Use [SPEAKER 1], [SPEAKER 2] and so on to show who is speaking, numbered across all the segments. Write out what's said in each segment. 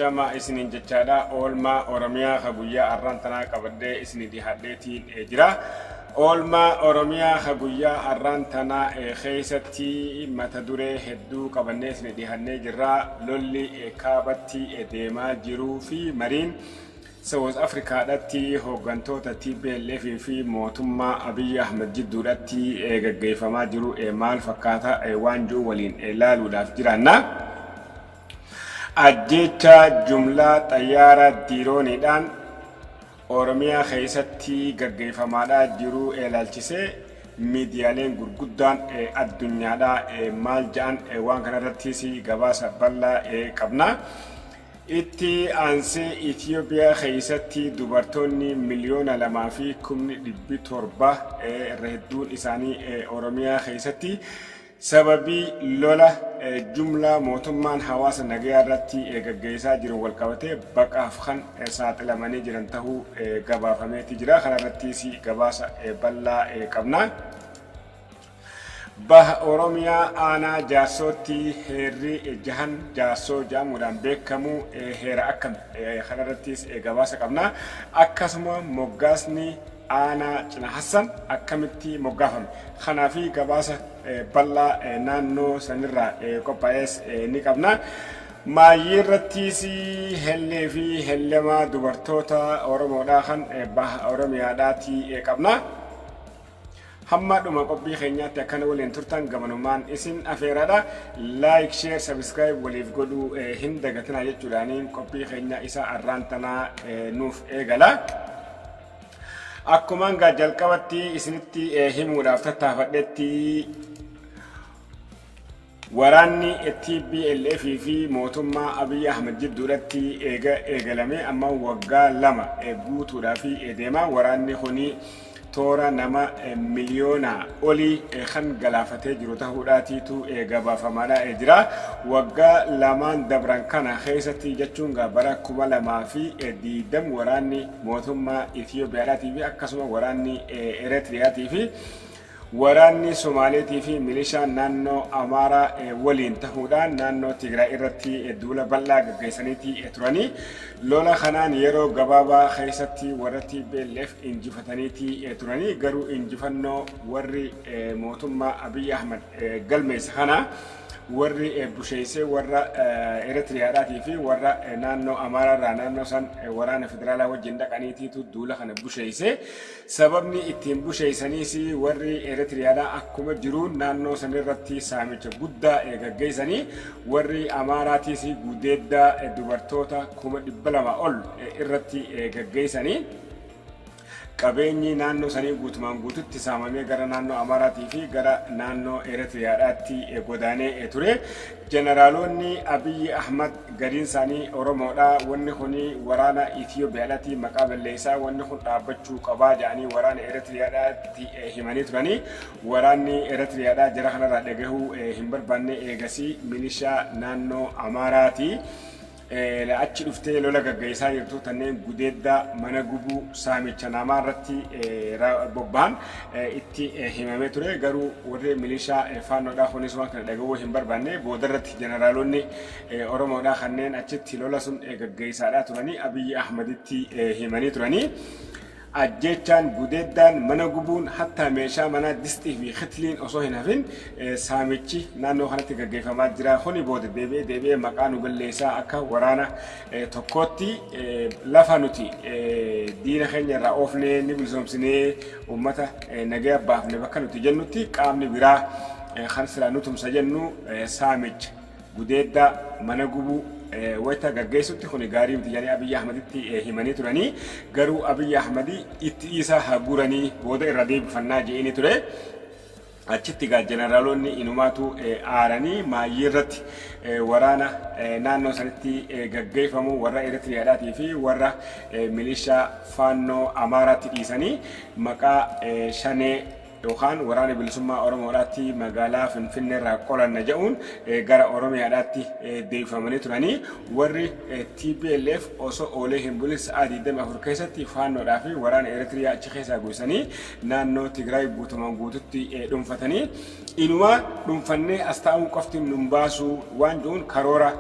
[SPEAKER 1] Ashama isiniin jechaadha. Oolmaa Oromiyaa ka guyyaa arraan tanaa qabadhee isinii dhihaadheetiin jira. Oolmaa Oromiyaa ka guyyaa arraan tanaa keessatti mata duree hedduu qabannee isinii dhihaannee jirra. Lolli kaabatti deemaa jiruu fi mariin South Afrikaadhatti hooggantoota TPLF fi mootummaa Abiyyi Ahmed jidduudhatti gaggeeffamaa jiru maal fakkaata waan jiru waliin laaluudhaaf jiraanna. Ajjeechaa jumlaa xayyaara diirooniidhaan Oromiyaa keessatti gaggeeffamaadhaa jiru ilaalchisee miidiyaaleen gurguddaan addunyaadhaa maal ja'an, waan kanarrattis gabaasa bal'aa qabna. Itti aansee Itiyoophiyaa keessatti dubartoonni 2,700,000 irra hedduun isaanii Oromiyaa keessatti sababii lola jumlaa mootummaan hawaasa nagayaa irratti gaggeessaa jiru walqabatee baqaaf kan saaxilamanii jiran tahuu gabaafameeti jira. Kana irrattis gabaasa bal'aa qabna. Baha Oromiyaa aanaa Jaarsootti heerri jahan Jaarsoo jedhamuudhaan beekamu heera akkami? Kanarrattis gabaasa qabna. Akkasuma moggaasni aanaa Cina Hassan akkamitti moggaafame? Kanaa fi gabaasa bal'aa naannoo sanirraa qophaa'es ni qabna. Maayyii irrattis hellee fi hellema dubartoota Oromoodhaa kan baha Oromiyaadhaati qabna. Hamma dhuma qophii keenyaatti akkana waliin turtan gamanumaan isin afeeraadha. Like, share, subscribe waliif godhuu hin dagatinaa jechuudhaaniin qophii keenya isa arraan tanaa nuuf eegala. Akkumaan gaa jalqabatti isinitti himuudhaaf tattaafadhetti, waraanni TPLF fi mootummaa Abiy Ahmed jidduudhatti eega eegalame amma waggaa 2 guutuudhaaf deema. Waraanni kuni toora nama miliyoona olii kan galaafatee jiru ta'uudhaatiitu gabaafamaadha jira. Waggaa lamaan dabran kana keessatti, jechuun gaa bara 2020, waraanni mootummaa Itiyoophiyaadhaatii fi akkasuma waraanni Eritiriyaatii fi waraanni Somaaleetii fi milishaan naannoo Amaaraa waliin ta'uudhaan naannoo Tigraay irratti duula bal'aa gaggeessaniiti turanii. Lola kanaan yeroo gabaabaa keessatti warra TPLF injifataniiti turanii. Garuu injifannoo warri mootummaa Abiy Ahmad galmeesse kana warri busheessee warra Eritiriyaadhaatii fi warra naannoo Amaaraarraa naannoo san waraana federaalaa wajjin dhaqaniitiitu duula kana busheesse. Sababni ittiin busheessaniis warri Eritiriyaadhaa akkuma jiruun naannoo sanirratti saamicha guddaa gaggeessanii, warri Amaaraatiis gudeeddaa dubartoota 200,000 ol irratti gaggeessanii, qabeenyi naannoo sanii guutumaan guututti saamamee gara naannoo Amaaraatii fi gara naannoo Eritiriyaadhaatti godaanee ture. Jeneraalonni Abiyyi Ahmad gariin isaanii Oromoodha. Wanni kun waraana Itiyoophiyaadhaatti maqaa balleessaa, wanni kun dhaabbachuu qabaa jedhanii waraana Eritiriyaadhaatti himanii turanii. Waraanni Eritiriyaadhaa jara kanarraa dhagahuu hin barbaanne. Eegasii milishaa naannoo Amaaraati achi dhuftee lola gaggeessaa jirtu tanneen gudeeddaa, mana gubuu, saamicha namaa irratti bobba'an itti himamee ture. Garuu warri milishaa faannoodhaa kunis waan kana dhagahuu hin barbaanne. Boodarratti jeneraalonni Oromoodhaa kanneen achitti lola sun gaggeessaadhaa turanii Abiyyi Ahmaditti himanii turanii. Ajjeechaan, gudeeddaan, mana gubuun, hattaa meeshaa manaa distii fi kitliin osoo hin hafin saamichi naannoo kanatti gaggeeffamaa jira. Kuni booda deebi'ee deebi'ee maqaa nu balleessaa, akka waraana tokkootti lafa nuti diina keenya irraa oofnee ni bilisoomsinee uummata nagaya baafne bakka nuti jennutti qaamni biraa kan silaa nu tumsa jennu saamicha, gudeeddaa, mana gubuu wayita gaggeessutti kun gaarii miti jedhanii Abiyyi Ahmaditti himanii turanii. Garuu Abiyyi Ahmadi itti dhiisaa, haa guuranii, booda irra deebifannaa jedhanii ture. Achitti gaa jeneraalonni inumaatu aaranii maayyii irratti waraana naannoo sanitti gaggeeffamu warra Eritiriyaadhaatii fi warra milishaa faannoo Amaaraatti dhiisanii maqaa shanee yookaan Waraana Bilisummaa Oromoodhaatti magaalaa Finfinneerraa qolanna jedhuun gara Oromiyaadhaatti deebifamanii turanii. Warri tplf osoo oolee hin bulin sa'aa 24 keessatti Faannoodhaa fi waraana Eritiriyaa achi keessaa guysanii naannoo Tigraay guutumaan guututti dhuunfatanii, inumaa dhuunfannee as taa'uun qofti nun baasuu waan jedhuun karoora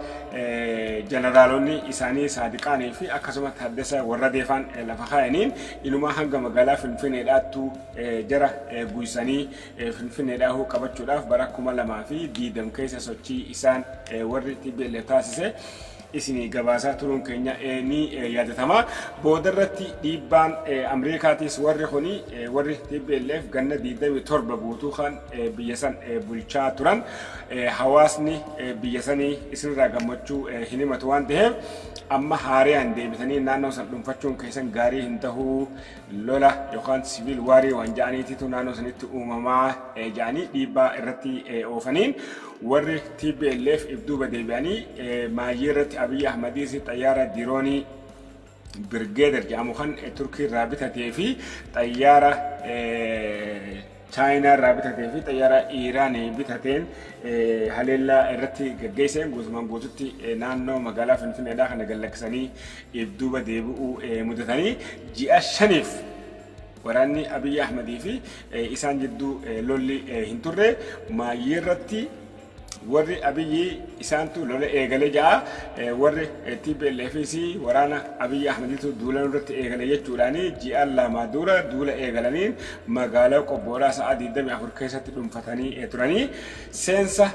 [SPEAKER 1] janaraalonni isaanii Saadiqaanii fi akkasuma Taaddasa Warradeefaan lafa kaayaniin inumaa hanga magaalaa Finfinneedhaattuu jara guysanii Finfinneedhaahuu qabachuudhaaf bara 2020 keessa sochii isaan warri tplf taasise isinii gabaasaa turuun keenya ni yaadatama. Boodarratti dhiibbaan Amriikaatis warri kuni, warri tplf ganna 27 guutuu kan biyya san bulchaa turan, hawaasni biyya sanii isinirraa gammachuu hin himatu waan ta'eef amma haariyaan deebitanii naannoo san dhuunfachuun keessan gaarii hin tahuu, lola yookaan siviil waarii waan ja'aniititu naannoo sanitti uumamaa ja'anii dhiibbaa irratti oofaniin warri tplf if duuba deebi'anii maayyii irratti Abiy Ahmadiis xayyaara diroonii Birgeeder jedhamu kan Turkii irraa bitatee fi xayyaara Chaayinaa irraa bitatee fi xayyaara Iiraan bitateen haleellaa irratti gaggeesseen guutumaan guututti naannoo magaalaa Finfinneedhaa kana gad lakkisanii if duuba deebi'uu mudatanii. Ji'a 5f waraanni Abiy Ahmadii fi isaan jidduu lolli hin turre. Maayyii irratti warri Abiyyi isaantu lola eegale ja'a, warri TPLFis waraana Abiyyi Ahmaditu duula nurratti eegale jechuudhaan ji'a 2 dura duula eegalaniin magaalaa Qobboodhaa sa'a 24 keessatti dhunfatanii turanii. Seensa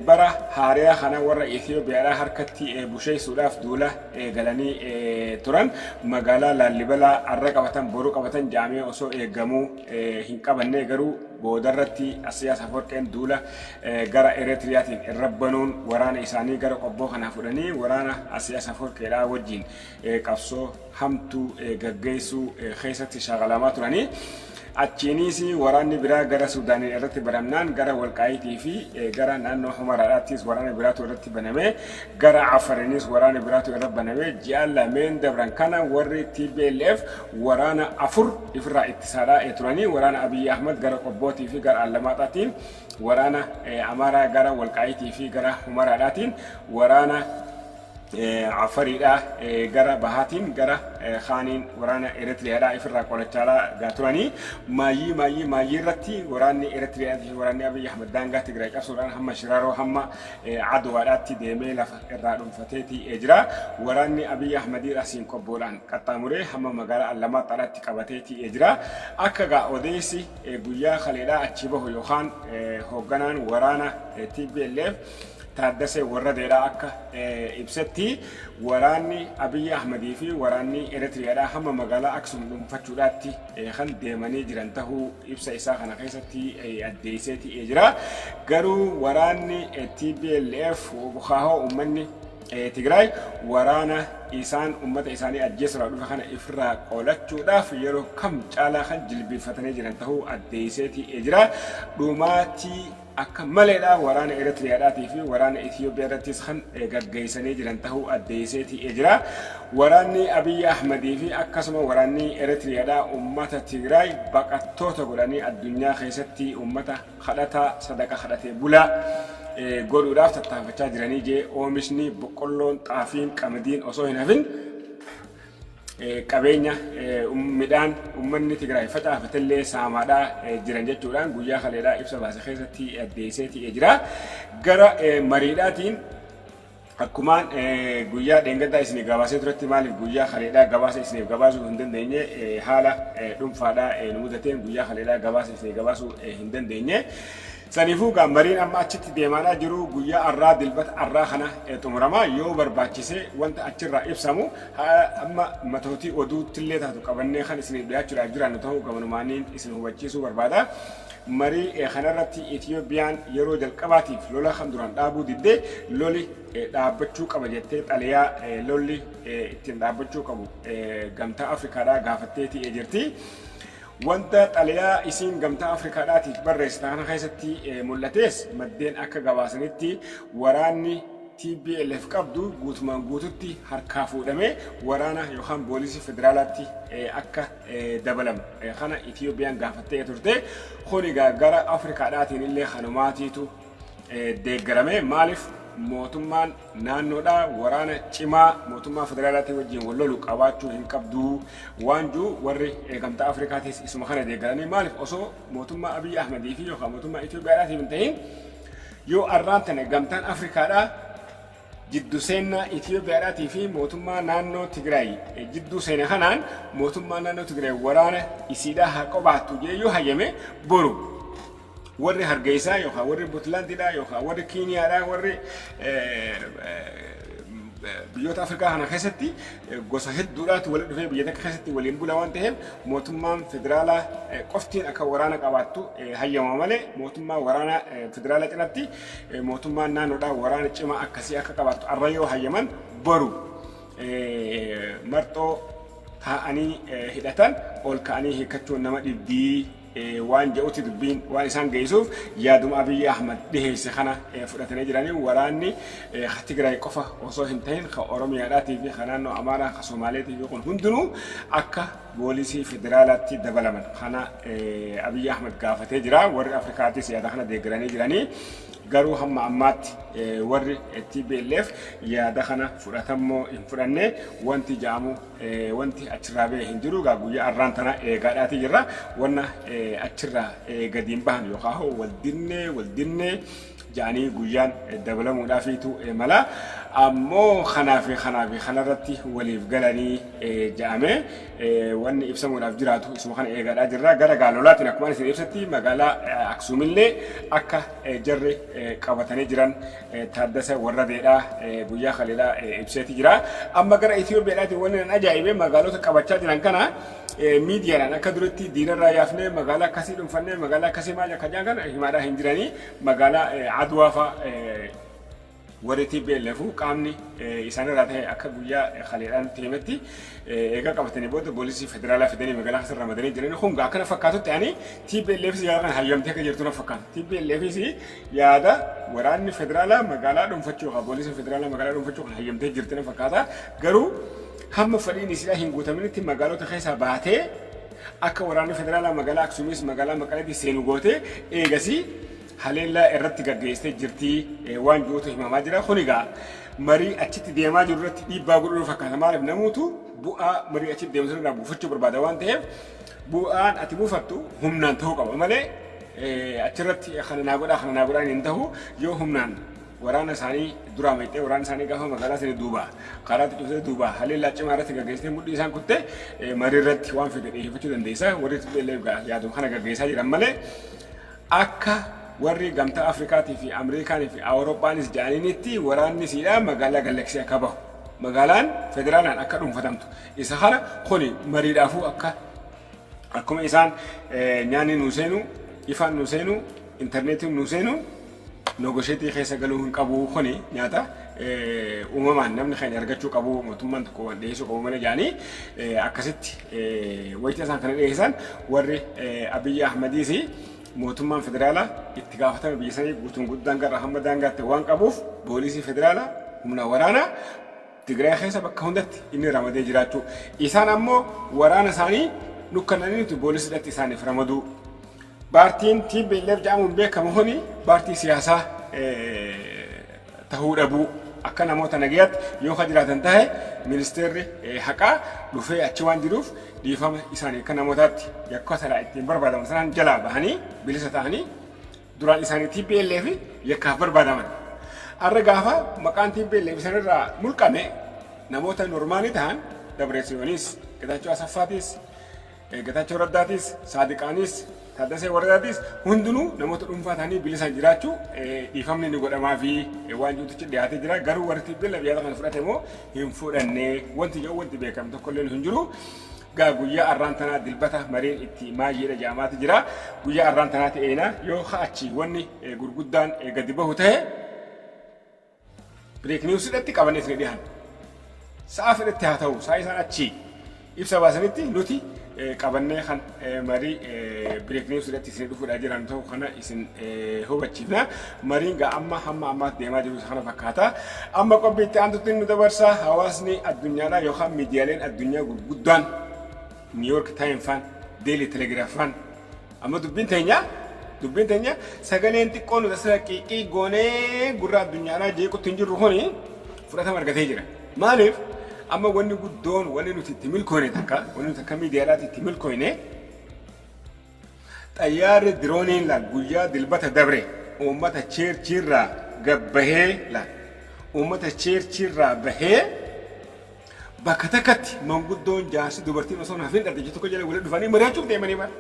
[SPEAKER 1] bara haariyaa kana warra Ethiopiyaadhaa harkatti busheessuudhaaf duula eegalanii turan. Magaalaa Laallibalaa arra qabatan boru qabatan ja'amee osoo eegamuu hin qabannee, garuu boodarratti Asiyaas Aforqeen duula gara Eretriyaatiin irra banuun waraana isaanii gara Qobboo kanaa fudhanii waraana Asiyaas Aforqeedhaa wajjin qabsoo hamtuu gaggeessuu keessatti shaakalamaa turanii. Achiiniis waraanni biraa gara Suudaaniin irratti banamnaan gara Walqaayitii fi gara naannoo Humaraadhaattis waraana biraatu irratti baname. Gara Afariinis waraana biraatu irra baname. Ji'a lameen dabran kana warri tplf waraana 4 ifirraa ittisaadhaa turanii. Waraana Abiyyi Ahmad gara Qobbootii fi gara Allamaaxaatiin, waraana Amaaraa gara Walqaayitii fi gara Humaraadhaatiin, waraana Afariidhaa gara bahaatiin, gara kaaniin waraana Eritiriyaadhaa ifirraa qolachaalaa turanii. Maayyii maayyii maayyii irratti waraanni Eritiriyaa fi waraanni Abiyyi Ahmad daangaa Tigraay cabsuudhaan hamma Shiraaroo hamma Adwaadhaatti deemee lafa irraa dhuunfateeti jira. Waraanni Abiyyi Ahmadii asiin Qobboodhaan qaxxaamuree hamma magaalaa Allamaaxaadhaatti qabateeti jira. Akka gaa odeessi guyyaa kaleedhaa achi bahu yookaan hoogganaan waraana TPLF Taaddasee Warradeedhaa akka ibsetti, waraanni Abiyyi Ahmadii fi waraanni Eritiriyaadhaa hamma magaalaa Aksum dhuunfachuudhaatti kan deemanii jiran tahuu ibsa isaa kana keessatti addeesseeti jira. Garuu waraanni TPLF kaahoo uummanni Tigraay waraana isaan uummata isaanii ajjeesuudhaaf dhufe kana ifirraa qolachuudhaaf yeroo kam caalaa kan jilbiiffatanii jiran tahuu addeesseeti jira. Dhumaatii akka maleedha waraana Eritiriyaadhaatii fi waraana Itiyoophiyaa irrattis kan gaggeessanii jiran tahuu addeesseeti jira. Waraanni Abiyyi Ahmadii fi akkasuma waraanni Eritiriyaadhaa uummata Tigraay baqattoota godhanii addunyaa keessatti uummata kadhataa sadaqa kadhatee bulaa godhuudhaaf tattaafachaa jiranii jee. Oomishni boqqolloon, xaafiin, qamadiin osoo hin hafin qabeenya midhaan uummanni Tigraay facaafatellee saamaadhaa jiran jechuudhaan guyyaa kaleedhaa ibsa baase keessatti addeesseeti jira. Gara mariidhaatiin akkumaan guyyaa dheengaddaa isinii gabaasee turetti, maaliif guyyaa kaleedhaa gabaasa isiniif gabaasuu hin dandeenye? Haala dhuunfaadhaa nu mudateen guyyaa kaleedhaa gabaasa isinii gabaasuu hin dandeenye. Saniifuu gaa mariin amma achitti deemaadhaa jiru guyyaa arraa, Dilbata arraa kana xumurama. Yoo barbaachise wanta achirraa ibsamu amma matootii oduuttillee taatu qabannee kan isiniif dhiyaachuudhaaf jiraannu ta'uu gamanumaaniin isin hubachiisuu barbaada. Marii kanarratti Itiyoophiyaan yeroo jalqabaatiif lola kan duraan dhaabuu diddee loli dhaabbachuu qaba jettee xalayaa lolli ittiin dhaabbachuu qabu Gamtaa Afrikaadhaa gaafatteeti jirti. Wanta xalayaa isiin Gamtaa Afrikaadhaatiif barreessite kana keessatti mul'ates maddeen akka gabaasanitti waraanni TPLF qabdu guutumaan guututti harkaa fuudhamee waraana yookaan poolisii federaalaatti akka dabalamu kana Itiyoophiyaan gaafattee turte. Kun egaa gara Afrikaadhaatiin illee kanumaatiitu deeggarame. Maaliif mootummaan naannoodhaa waraana cimaa mootummaa federaalaatii wajjin wal lolu qabaachuu hin qabdu waan jiru warri gamtaa Afrikaatis isuma kana deeggaranii. Maaliif osoo mootummaa Abiy Ahmedii fi yookaan mootummaa Itoophiyaadhaatiin hin ta'in yoo arraan tana gamtaan Afrikaadhaa jiddu seenaa Itoophiyaadhaatii fi mootummaa naannoo Tigraay jidduu seene kanaan mootummaa naannoo Tigraay waraana isiidhaa haa qabaattu jedhee yoo hayyame, boru warri Hargeysaa yookaan warri Puntlaandiidhaa yookaan warri Kiiniyaadhaa, warri biyyoota Afrikaa kana keessatti gosa hedduudhaatu walitti dhufee biyya takka keessatti waliin bula waan ta'eef, mootummaan federaalaa qoftiin akka waraana qabaattu hayyama malee mootummaa waraana federaalaa cinatti mootummaan naannoodhaa waraana cimaa akkasii akka qabaattu arra yoo hayyaman, boru marxoo taa'anii hidhatan ol ka'anii hiikkachuun nama dhibdii waan jedhutti dubbiin waan isaan geessuuf yaaduma Abiyyi Ahmad dhiheesse kana fudhatanii jiranii. Waraanni Tigraay qofa osoo hin ta'in ka Oromiyaadhaatii fi ka naannoo Amaaraa, ka Somaaleetii fi kun hundinuu akka poolisii federaalaatti dabalaman kana Abiyyi Ahmad gaafatee jira. Warri Afrikaatis yaada kana deeggaranii jiranii. Garuu hamma ammaatti warri TPLF yaada kana fudhatammoo hin fudhanne. Wanti ja'amu wanti achirraa ba'e hin jiru. Egaa guyyaa arraan tana eegaadhaati jirra. Wanna achirraa gadi hin bahan yookaan hoo wal dinnee wal dinnee ja'anii guyyaan dabalamuudhaafiitu mala. Ammoo kanaa fi kanaa fi kanarratti waliif galanii ja'ame wanni ibsamuudhaaf jiraatu isuma kana eegaadhaa jirra. Gara gaalolaatiin akkuma isin ibsatti magaalaa Aksuumillee akka jarri qabatanii jiran Taaddasa Warradeedhaa guyyaa kaleelaa ibseeti jira. Amma gara Itoophiyaadhaatiin wanni nan ajaa'ibe magaalota qabachaa jiran kana miidiyaadhaan akka duratti diinarraa yaafnee magaalaa akkasii dhuunfannee magaalaa akkasii maal akka jedhan kana himaadhaa hin jiranii. Magaalaa Adwaa fa'a warri TPLF qaamni isaanirraa ta'e akka guyyaa kaleedhaan himetti eegaa qabatanii booda poolisii federaalaa fidanii magaalaa keessa ramadanii jiranii. Kun akkana fakkaatutti ani TPLF yaada kana hayyamtee akka jirtu na fakkaata. TPLFs yaada waraanni federaalaa magaalaa dhuunfachuu yookaan poolisiin federaalaa magaalaa dhuunfachuu kan hayyamtee jirti na fakkaata. Garuu hamma fedhiin isiidhaa hin guutaminitti magaalota keessaa baatee akka waraanni federaalaa magaalaa Aksuumis magaalaa Maqaleetti seenu gootee eegasii haleellaa irratti gaggeessitee jirti waan jirutu himamaa jira. Kun egaa marii achitti deemaa jiru irratti dhiibbaa godhuu fakkaata. Maaliif namuutu bu'aa marii achitti deemu sanarraa buufachuu barbaada waan ta'eef, bu'aan ati buufattu humnaan ta'uu qaba malee achirratti kana naa godhaa kana naa godhaa hin ta'u. Yoo humnaan waraana isaanii duraa meexxee, waraana isaanii gaafa magaalaa sanii duuba karaatti cuftee, duuba haleellaa cimaa irratti gaggeessitee mudhii isaan kuttee marii irratti waan fide dhiyeeffachuu dandeessa. Warri yaaduma kana gaggeessaa jiran malee akka warri gamtaa Afrikaatii fi Ameerikaanii fi Awurooppaanis jedhaniinitti waraanni siidhaa magaalaa galaksii akka bahu, magaalaan federaalaan akka dhuunfatamtu isa kana kuni mariidhaafuu akka akkuma isaan nyaanni nuu seenu, ifaan nuu seenu, intarneetiin nuu seenu negotiate keessa galuu hin qabu, kuni nyaata uumamaan namni keenya argachuu qabu, mootummaan tokko waan dhiyeessuu qabu malee jedhanii akkasitti wayita isaan kana dhiyeessan, warri Abiyyi Ahmadiis mootummaan federaalaa itti gaafatama biyya sanii guutuun guddaan gara hamma daangaatti waan qabuuf poolisii federaalaa humna waraanaa Tigraay keessa bakka hundatti inni ramadee jiraachuu, isaan ammoo waraana isaanii dhukkananii nuti poolisiidhatti isaaniif ramaduu. Paartiin TPLF jedhamuun beekamu kuni paartii siyaasaa tahuu dhabuu, akka namoota nagayaatti yoo ka jiraatan tahe ministeerri haqaa dhufee achi waan jiruuf dhiifama isaanii akka namootaatti yakka sana ittiin barbaadaman sanaan jalaa bahanii bilisa ta'anii. Duraan isaanii TPLF yakkaaf barbaadaman. Har'a gaafa maqaan TPLF sanirraa mulqame namoota normaalii ta'an Dabreetsiyoonis, Getaachoo Asaffaatis, Getaachoo Raddaatis, Saadiqaanis, Taaddasee Warradaatis hundinuu namoota dhuunfaa ta'anii bilisaan jiraachuu dhiifamni ni godhamaa fi waan jirutti dhiyaatee jira. Garuu warri TPLF yaada kana fudhate moo hin fudhanne wanti jedhu wanti beekame tokkollee hin jiru. Gaa guyyaa arraan tanaa Dilbata mariin itti maayyeedha jedhamaati jira. Guyyaa arraan tanaati eena yoo achi wanni gurguddaan gadi bahu ta'e break news hidhatti qabannee isin dhiyaanna. Sa'a fedhetti haa ta'u, sa'a isaan achi ibsa baasanitti nuti qabannee kan marii break news irratti isin dhufuudhaa jiran ta'uu kana isin hubachiifna. Mariin gaa amma hamma ammaatti deemaa jiru kana fakkaata. Amma qophii itti aantutti nu dabarsa. Hawaasni addunyaadhaa yookaan miidiyaaleen addunyaa gurguddaan New York Times faan, Daily Telegraph faan, amma dubbiin teenya sagaleen xiqqoo nuti asirra qiiqii goonee gurra addunyaadhaa jeequtti hin jirru kuni fudhatama argatee jira. Maaliif? Amma wanni guddoon, wanni nuti itti milkoone takka, wanni nuti akka miidiyaadhaatti itti milkoone, xayyaarri dirooniin laal guyyaa Dilbata dabre uummata churchiirraa gabbahee, laal, uummata churchiirraa bahee bakka takkatti manguddoon, jaarsi, dubartiin osoo hin hafin dhaddacha tokko jala walitti dhufanii mari'achuuf deemanii bara.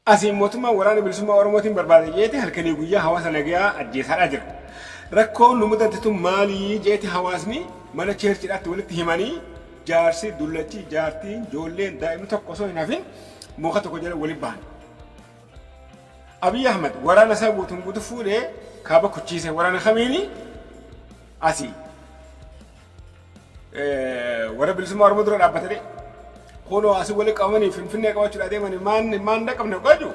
[SPEAKER 1] Asiin mootummaan Waraana Bilisummaa Oromootiin barbaade jeeti halkanii guyyaa hawaasa nagayaa ajjeesaadhaa jira. Rakkoon nu mudate tun maalii jeeti hawaasni mana churchiidhaatti walitti himanii, jaarsi, dullachi, jaartiin, ijoolleen, daa'imni tokko osoo hin hafin muka tokko jala walitti bahan. Abiy Ahmad waraana isaa guutuun guutuu fuudhee kaaba kuchiise. Waraana kamiini? Asii warra bilisummaa Oromoo dura dhaabbatanii kunoo asii walitti qabamanii Finfinnee qabachuudhaa deemanii maan maan dhaqabne godhu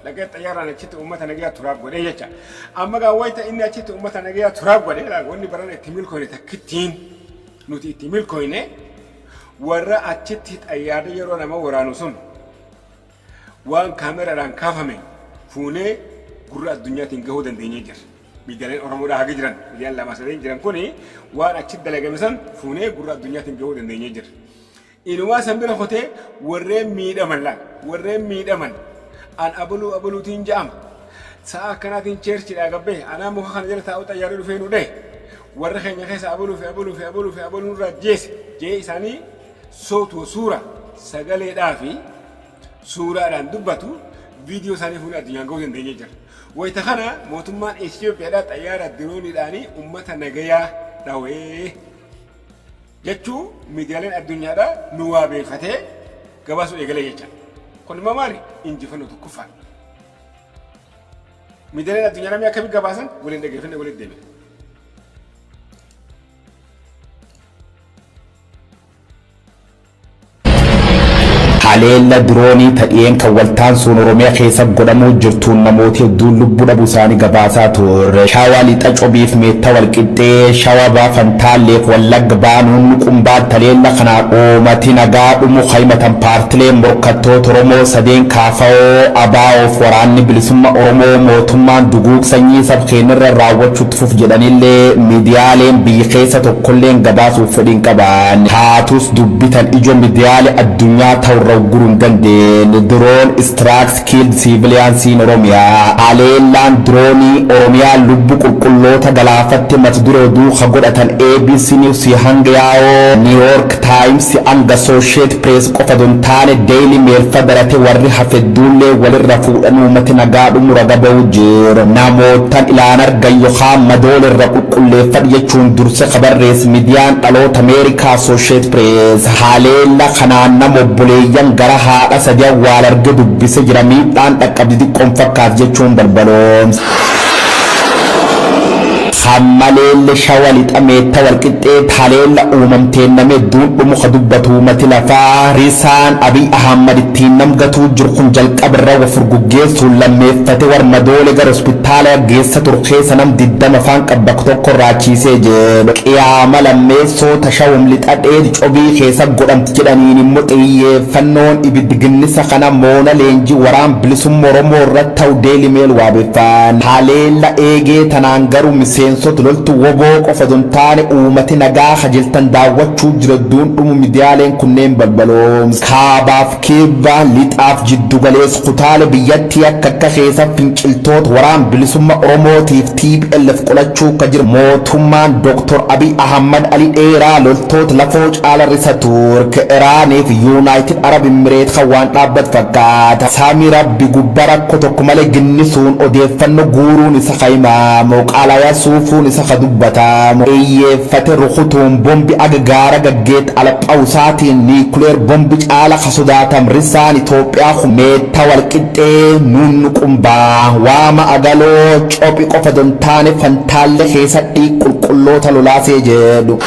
[SPEAKER 1] dhaqee xayyaaraan achitti uummata nagayaa turaaf godhee jecha. Amma gaa wayita inni achitti uummata nagayaa turaaf godhee, wanni barana itti milkoone takkittiin nuti itti milkoone, warra achitti xayyaarri yeroo nama waraanu sun waan kaameraadhaan kaafame fuunee gurra addunyaatiin gahuu dandeenyee jirra. Miidiyaaleen Oromoodhaa haga jiran, miidiyaan lama sadeen jiran kuni waan achitti dalagame san fuunee gurra addunyaatiin gahuu dandeenyee jirra. Inumaa san bira kotee warreen miidhaman, laal, warreen miidhaman an abaluu abaluutiin ja'ama. Sa'a akkanaatiin churchiidhaa gabbee anaa muka kana jala taa'u xayyaarri dhufee nu dhahe. Warra keenya keessa abaluu fi abaluu fi abaluu fi abaluu nurraa jeese jee isaanii sootu suura sagaleedhaa fi suuraadhaan dubbatu viidiyoo isaanii fuunee addunyaan gahuu dandeenyee jira. Wayita kana mootummaan Itoophiyaadhaa xayyaara dirooniidhaanii uummata nagayaa dhawee jechuu miidiyaaleen addunyaadhaa nu waabeeffatee gabaasuu eegalee jecha. Kun immoo maali? Injifannoo tokkoffaa. Miidiyaaleen addunyaa namni akkamii gabaasan waliin dhaggeeffannee walitti deebine.
[SPEAKER 2] Haleella diroonii tadhiyeen kan waltaansuun Oromiyaa keessa godhamuu jirtuun namooti hedduun lubbuu dhabuu isaanii gabaasaa turre. Shawaa Lixa Cobiif Meetta Walqixxee, Shawaa Baha Fantaalleef Wallagga baanuun Qumbaan haleella kanaan uumati nagaa dhumu himatan paartileen morkattoota Oromoo sadeen, Kaafa'oo, ABO'oof Waraanni Bilisummaa Oromoo, mootummaan duguug sanyii sab keenyarra raawwachuutti fuf jedhanillee miidiyaaleen biyya keessa tokkolleen gabaasuuf fedhiin qaban. Taatus dubbitan ijoo miidiyaalee addunyaa ta'urra ugguruu hin dandeenye. Drone strikes killed civilians in Oromiyaa. Haleellaan diroonii Oromiyaa lubbu qulqulloota galaafatte mata duree oduu ka godhatan ABC News hanga yaa'oo New York Times hanga Associated Press qofa don taane Daily Mail fa darate warri hafedduullee walirra fuudhan uummati nagaa dhumu raga ba'u jiru. Namootan ilaan argan yookaan madoolirra qulqulleeffadhu jechuun durse kabarrees miidiyaan dhaloota Ameerikaa Associated Press. Haleella kanaan nama obboleeyyan gara haadha sadi awwaal arge dubbise jira, miidhaan dhaqqabdi xiqqoon fakkaat jechuun balbaloomsa. Hammaleelle Shawa Lixa Meetta Walqixxee haleella uumamteen nama hedduun dhumu ka dubbatu uummati lafaa, risaan Abiy Ahmad ittiin namgatuu jiru kun jalqabarra wa furguggeessuun lammeeffate warmadoole gara hospitaala geessa ture keessa nam 20 afaan qabbak tokko raachiisee jedhu. Qiyaama lammeessoo tashawum lixa dheed Cobii keessa godhamti jedhaniin immoo xiyyeeffannoon ibiddi ginnisa kana moona leenjii waraan bilisummaa Oromoo irratti ta'u Daily Mail waabeffan. Haleella eegee tanaan garuu miseensota loltu WBO qofa osoo hin taane uummati nagaa kajiltan daawwachuu jira hedduun dhumu miidiyaaleen kunneen balbaloomsa. Kaabaaf kibba, lixaaf jiddugaleessa kutaalee biyyattii akka akka keessa finciltoota waraan bilisummaa Oromootiif TPLF qolachuu akka jiru mootummaan Dr. Abiy Ahmad Ali dheeraa loltoota lafoo caala risa Turk, Iraaniif United Arab Emirates kan waan dhaabbatu fakkaata. Sami rabbi gubba rakkoo tokko malee ginnisuun odeeffannoo guuruun isa kaimamu, qalaya suufuun isa ka dubbatamu, xiyyeeffate rukutuun bombi aga gaara gaggeet alaphausaatiin nuclear bombi caala ka sodaatam risaan Itoophiyaa kun Meetta Walqixxee, Nuunnuqumbaa, Waama Agaloo, Cophi qofa dontaane Fantaalle keessa dhiig qulqulloota lolaasee jedhu.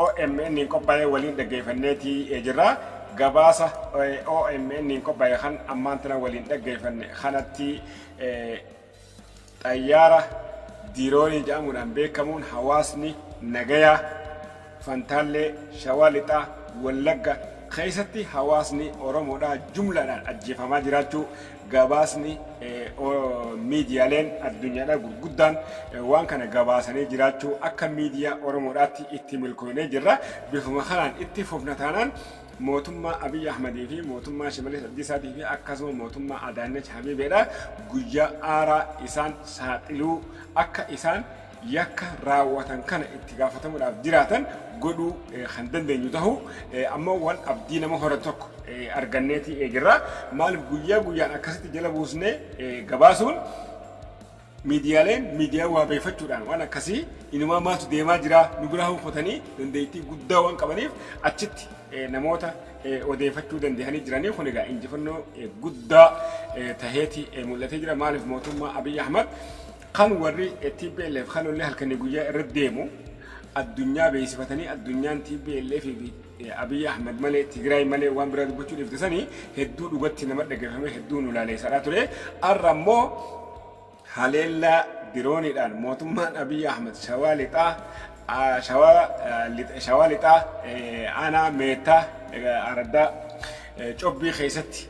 [SPEAKER 1] OMN qophaa'ee waliin dhaggeeffanneetii jirra. Gabaasa OMN qophaa'e kan ammaan tana waliin dhaggeeffanne kanatti xayyaara diroonii jedhamuudhaan beekamuun hawaasni nagayaa Fantaallee, Shawaa Lixaa, Wallagga keessatti hawaasni Oromoodhaa jumlaadhaan ajjeefamaa jiraachuu gabaasni miidiyaaleen addunyaadhaa gurguddaan waan kana gabaasanii jiraachuu akka miidiyaa Oromoodhaatti itti milkoonee jirra. Bifuma kanaan itti fufna taanaan mootummaa Abiy Ahmadii fi mootummaa Shimallis Abdiisaatii fi akkasuma mootummaa Adaanech Habiibeedha guyyaa aaraa isaan saaxiluu akka isaan yakka raawwatan kana itti gaafatamuudhaaf jiraatan godhuu kan dandeenyu ta'uu ammoo waan abdii nama horatu tokko arganneeti jirra. Maaliif guyyaa guyyaan akkasitti jala buusnee gabaasuun miidiyaaleen miidiyaa waabeeffachuudhaan waan akkasii inumaa maaltu deemaa jira nu biraa hubatanii dandeettii guddaa waan qabaniif achitti namoota odeeffachuu danda'anii jiranii. Kun egaa injifannoo guddaa taheeti mul'atee jira. Maaliif mootummaa Abiy Ahmad kan warri TPLF kan ollee halkanii guyyaa irra deemu addunyaa beeksifatanii addunyaan TPLF fi Abiy Ahmad malee, Tigraay malee waan biraa dubbachuu dhiifte sanii hedduu dhugatti nama dhaggeeffame, hedduu nu laaleessaadhaa ture. Har'a immoo haleellaa dirooniidhaan mootummaan Abiy Ahmad Shawaa Lixaa, Shawaa Lixaa, aanaa Meettaa, araddaa Cobbii keessatti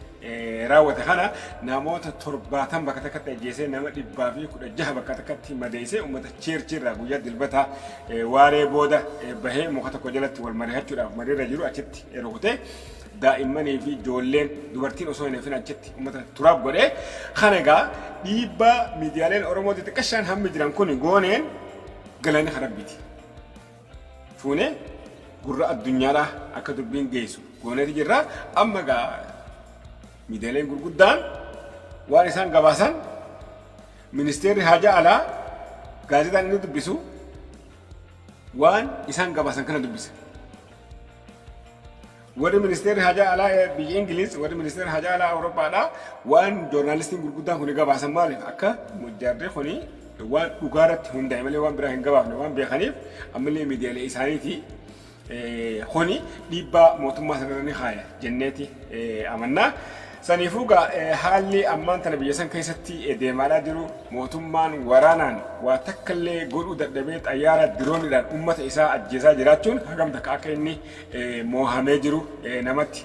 [SPEAKER 1] raawwate kana namoota 70 bakka takkatti ajjeesee, nama 116 bakka takkatti madeessee, uummata cheerchiirraa guyyaa Dilbataa waaree booda bahee muka tokko jalatti wal mari'achuudhaaf mariirra jiru achitti rukutee, daa'immanii fi ijoolleen dubartiin osoo hin hafin achitti uummata turaaf godhee. Kana egaa dhiibbaa miidiyaaleen Oromoo xixiqqashaan hammi jiran kun gooneen galanni kan Rabbiiti. Fuunee gurra addunyaadhaa akka dubbiin geessu gooneeti jirra. Amma egaa miidiyaaleen gurguddaan waan isaan gabaasan, ministeerri haajaa alaa gaazexaan inni dubbisu waan isaan gabaasan kana dubbisa. Warri ministeerri haajaa alaa biyya Ingiliz, warri ministeerri haajaa alaa Awurooppaadhaa waan joornaalistiin gurguddaan kun gabaasan, maaliif akka jarri kuni waan dhugaa irratti hundaa'e malee waan biraa hin gabaafne waan beekaniif, ammallee miidiyaalee isaaniiti kuni dhiibbaa mootummaa sanarra ni kaaya jenneeti amannaa. Saniifuu gaa haalli ammaan tana biyya san keessatti deemaadhaa jiru, mootummaan waraanaan waa takka illee godhuu dadhabee xayyaara dirooniidhaan uummata isaa ajjeesaa jiraachuun hagam takka akka inni moohamee jiru namatti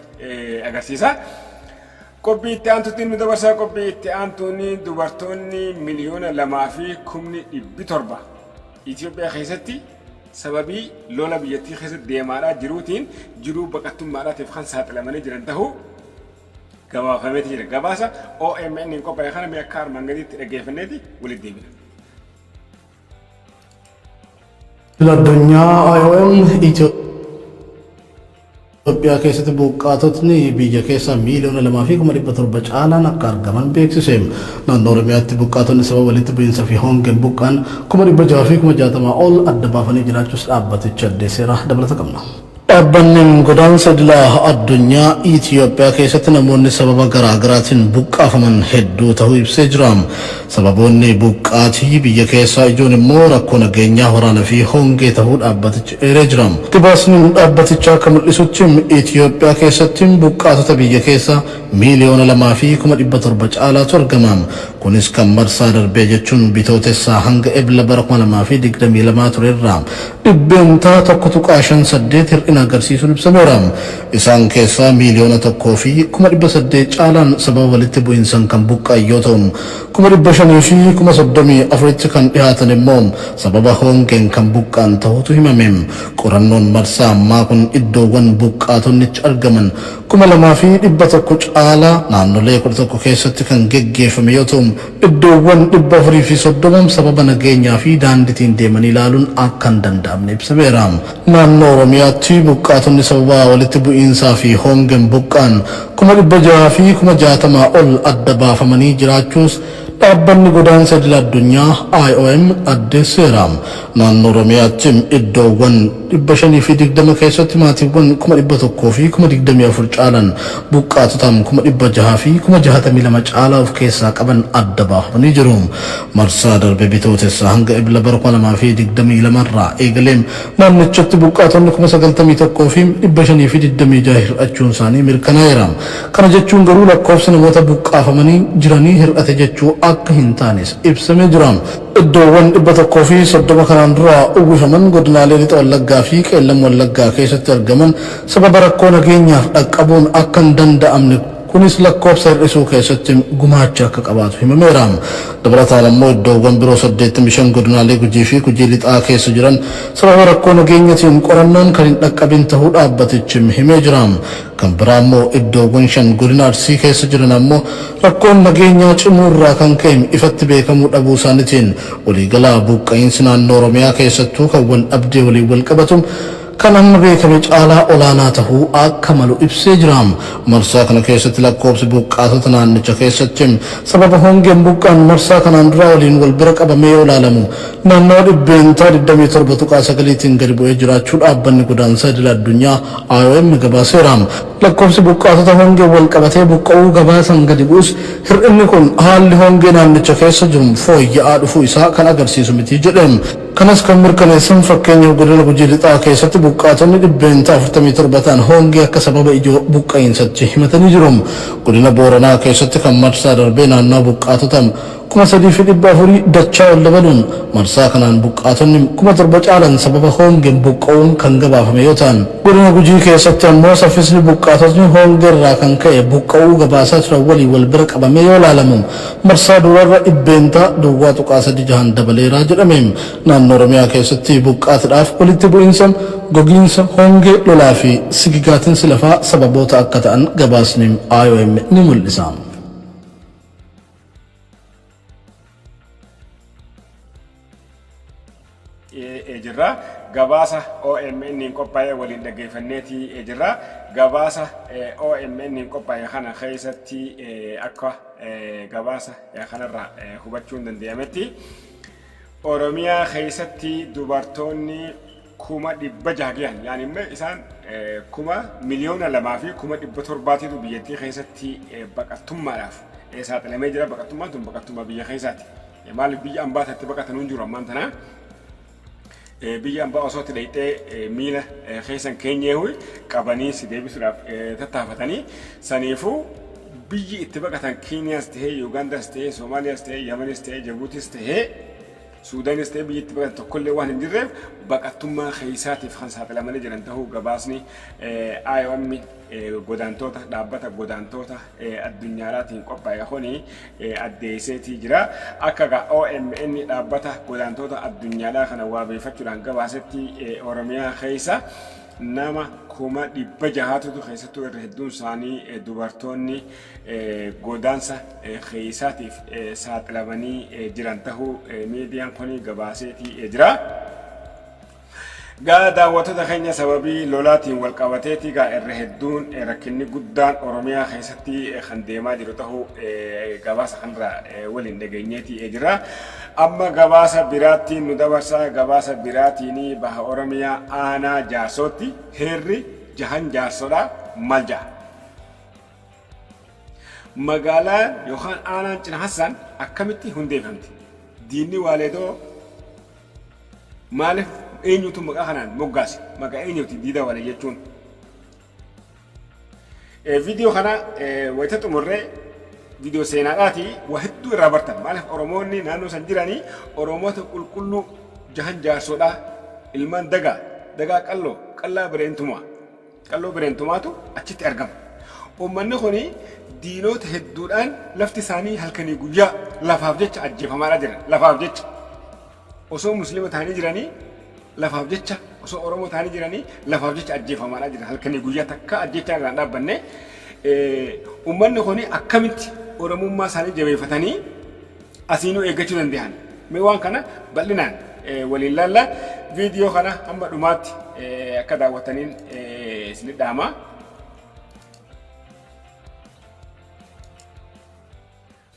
[SPEAKER 1] agarsiisa. Qophii itti aantutti nu dabarsaa. Qophii itti aantuun dubartoonni 2,700,000 Itoophiyaa keessatti sababii lola biyyattii keessatti deemaadhaa jiruutiin jiruu baqattummaadhaatiif kan saaxilamanii jiran ta'uu gabaafameeti jira. Gabaasa OMN hin qophaa'e kana mee akka armaan gadiitti dhaggeeffanneeti walitti deebina.
[SPEAKER 3] Addunyaa IOM Itoophiyaa keessatti buqqaatotni biyya keessaa 2,700,000 caalaan akka argaman beeksise. Naannoo Oromiyaatti buqqaatonni sababa walitti bu'iinsa fi hongeen buqqaan 660,000 ol adda baafanii jiraachuus dhaabbatichi addeesseera. Dabalata qabna. Dhaabbanni godaansa idilaa addunyaa Itoophiyaa keessatti namoonni sababa garaa garaatiin buqqaafaman hedduu ta'uu ibsee jira. Sababoonni buqqaatii biyya keessaa ijoon immoo rakkoo nageenyaa, waraana fi hongee ta'uu dhaabbatichi eeree jira. Gabaasni dhaabbatichaa akka mul'isutti Itoophiyaa keessatti buqqaatota biyya keessaa 2,700,000 caalaatu argama. Kunis kan marsaa darbee jechuun Bitootessaa hanga Ebla bara 2022 turerraa 1.58% hir'ina agarsiisuun ibsameera. Isaan keessaa 1,800,000 caalaan sababa walitti bu'iinsan kan buqqa'an yoo ta'u, 534,000tti kan dhihaatan immoo sababa hongeen kan buqqa'an ta'utu himame. Qorannoon marsaa ammaa kun iddoowwan buqqaatonni itti argaman 2,100 caalaa naannolee 11 keessatti kan geggeeffame yoo ta'u, iddoowwan 430 sababa nageenyaa fi daandiitiin deemanii ilaaluun akka hin danda'amne ibsameera. Naannoo Oromiyaatti buqqaatonni sababa walitti bu'iinsaa fi hongeen buqqa'an 660,000 ol adda baafamanii jiraachuus Dhaabbanni Godaansa Idil Addunyaa, IOM, addeesseera. Naannoo Oromiyaatti iddoowwan 520 keessatti maatiiwwan 124,000 caalan buqqaatota 662,000 caalaa of keessaa qaban adda baafamanii jiru. Marsaa darbe Bitootessa hanga Ebla bara 2022 irraa eegalee naannichatti buqqaatonni 91,526 hir'achuun isaanii mirkanaa'eera. Kana jechuun garuu lakkoofsi namoota buqqaafamanii jiranii hir'ate jechuu akka hin taanes ibsamee jira. Iddoowwan 130 kanaan dura uwwifaman godinaalee Lixa Wallaggaa fi Qeellam Wallaggaa keessatti argaman sababa rakkoo nageenyaaf dhaqqabuun akka hin danda'amne kunis lakkoofsa hir'isuu keessatti gumaacha akka qabaatu himameera. Dabalataan ammoo iddoowwan biroo 85 godinaalee Gujii fi Gujii Lixaa keessa jiran sababa rakkoo nageenyatiin qorannoon kan hin dhaqqabin tahuu dhaabbatichi himee jira. Kan biraa ammoo iddoowwan 5 godina Arsii keessa jiran ammoo rakkoon nageenyaa cimuu irraa kan ka'e ifatti beekamuu dhabuu isaanitiin waliigala buqqa'iinsi naannoo Oromiyaa keessattuu kan wal dhabdee waliin wal qabatu kan amma beekame caalaa olaanaa tahuu akka malu ibsee jira. Marsaa kana keessatti lakkoofsi buqqaatota naannicha keessatti sababa hongeen buqqa'an marsaa kanaan duraa waliin wal bira qabamee yoo ilaalamu naannawa 27.9tiin gadi bu'ee jiraachuu Dhaabbanni Godaansaa Idila Addunyaa, IOM, gabaaseera. Lakkoofsi buqqaatota hongeen walqabatee buqqa'uu gabaasan gadi bu'us hir'inni kun haalli hongee naannicha keessa jiru fooyya'aa dhufuu isaa kan agarsiisu miti jedhe. Kanas kan mirkaneessan fakkeenyaaf Godina Gujii Lixaa keessatti buqqaatonni 47% ta'an hongee akka sababa ijoo buqqa'iinsatti himatanii jiru. Godina Booranaa keessatti kan marsaa darbee naannawa buqqaatota 3,400 dachaa ol dabaluun marsaa kanaan buqqaatonni 7,000 caalan sababa hoongeen buqqa'uun kan gabaafame yoo ta'an, Godina Gujii keessatti ammoo saffisni buqqaatotni hoongeerraa kan ka'e buqqa'uu gabaasaa turan waliin wal bira qabamee yoo ilaalamu marsaa duraarra 0.36n dabaleera jedhame. Naannoo Oromiyaa keessatti buqqaatidhaaf walitti bu'iinsa, gogiinsa, hoongee, lolaa fi sigigaatinsi lafaa sababoota akka ta'an gabaasni IOM ni mul'isa.
[SPEAKER 1] Jirra. Gabaasa OMN qophaa'e waliin dhaggeeffanneeti jirra. Gabaasa OMN qophaa'e kana keessatti akka gabaasa kanarraa hubachuun danda'ametti Oromiyaa keessatti dubartoonni 600,000 gahan, yaani immoo isaan 2,700,000tu biyyattii keessatti baqattummaadhaaf saaxilamee jira. Baqattummaan tun baqattummaa biyya keessaati. Maaliif biyya ambaa tatti baqatan hin jiru ammaan tanaa. Biyya ambaa osoo itti dhayxee miila keessan keenyeehu qabanii si deebisuudhaaf tattaafatanii, saniifuu biyyi itti baqatan Keeniyaas tahee, Yuugaandaas tahee, Soomaaliyaas tahee, Yamanis tahee, Jabuutis tahee, Suudaanis ta'ee biyyi itti baqatan tokkollee waan hin jirreef baqattummaa keessaatiif kan saaxilamanii jiran ta'uu gabaasni IOM godaantoota dhaabbata godaantoota addunyaadhaatiin qophaa'e kuni addeesseetii jira. Akka egaa OMN dhaabbata godaantoota addunyaadhaa kana waabeeffachuudhaan gabaasetti Oromiyaa keessa nama 600,000tu, keessattuu irra hedduun isaanii dubartoonni, godaansa keessaatiif saaxilamanii jiran tahuu miidiyaan kun gabaaseetii jira. Gaa daawwattoota keenya, sababii lolaatiin wal qabateeti gaa irra hedduun rakkinni guddaan Oromiyaa keessatti kan deemaa jiru tahuu gabaasa kanarraa waliin dhageenyeetii jira. Amma gabaasa biraattiin nu dabarsa. Gabaasa biraatiin baha Oromiyaa aanaa Jaarsootti heerri jahan Jaarsoodha maal ja'a? Magaalaan yookaan aanaan Cina Hassaan akkamitti hundeeffamte? Diinni Waaleetoo maaliif, eenyutu maqaa kanaan moggaase? Maqaa eenyuti Diida Waalee jechuun? Viidiyoo kana wayita xumurree viidiyoo seenaadhaati waa hedduu irraa bartan. Maaliif Oromoonni naannoo san jiranii Oromoota qulqulluu jahan Jaarsoodhaa, ilmaan dagaa dagaa qalloo qallaa bireentumaa qalloo bireentumaatu achitti argama. Uummanni kun diinota hedduudhaan lafti isaanii halkanii guyyaa lafaaf jecha ajjeefamaadhaa jiran. Lafaaf jecha osoo Musliima ta'anii jiranii, lafaaf jecha osoo Oromoo ta'anii jiranii, lafaaf jecha ajjeefamaadhaa jiran halkanii guyyaa takka ajjechaa irraan dhaabbanne. Uummanni kun akkamitti Oromummaa isaanii jabeeffatanii asiinuu eeggachuu danda'an? Mee waan kana bal'inaan waliin laalla. Viidiyoo kana hamma dhumaatti akka daawwattaniin isin dhaama.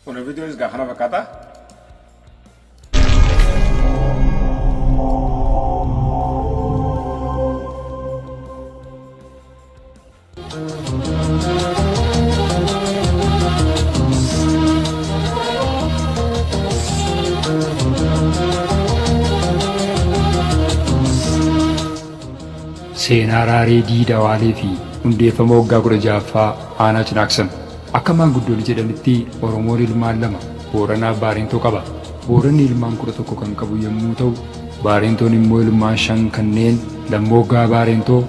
[SPEAKER 1] Kun viidiyoonis gaa kana fakkaata.
[SPEAKER 4] Seenaa Raaree Diida Waalee fi hundeeffama waggaa 16ffaa Aanaa Cinaaksan. Akka maanguddoonni jedhanitti Oromoon ilmaan lama Booranaaf Baarentoo qaba. Booranni ilmaan 11 kan qabu yommuu ta'u, Baarentoon immoo ilmaan shan kanneen Lammooggaa Baarentoo,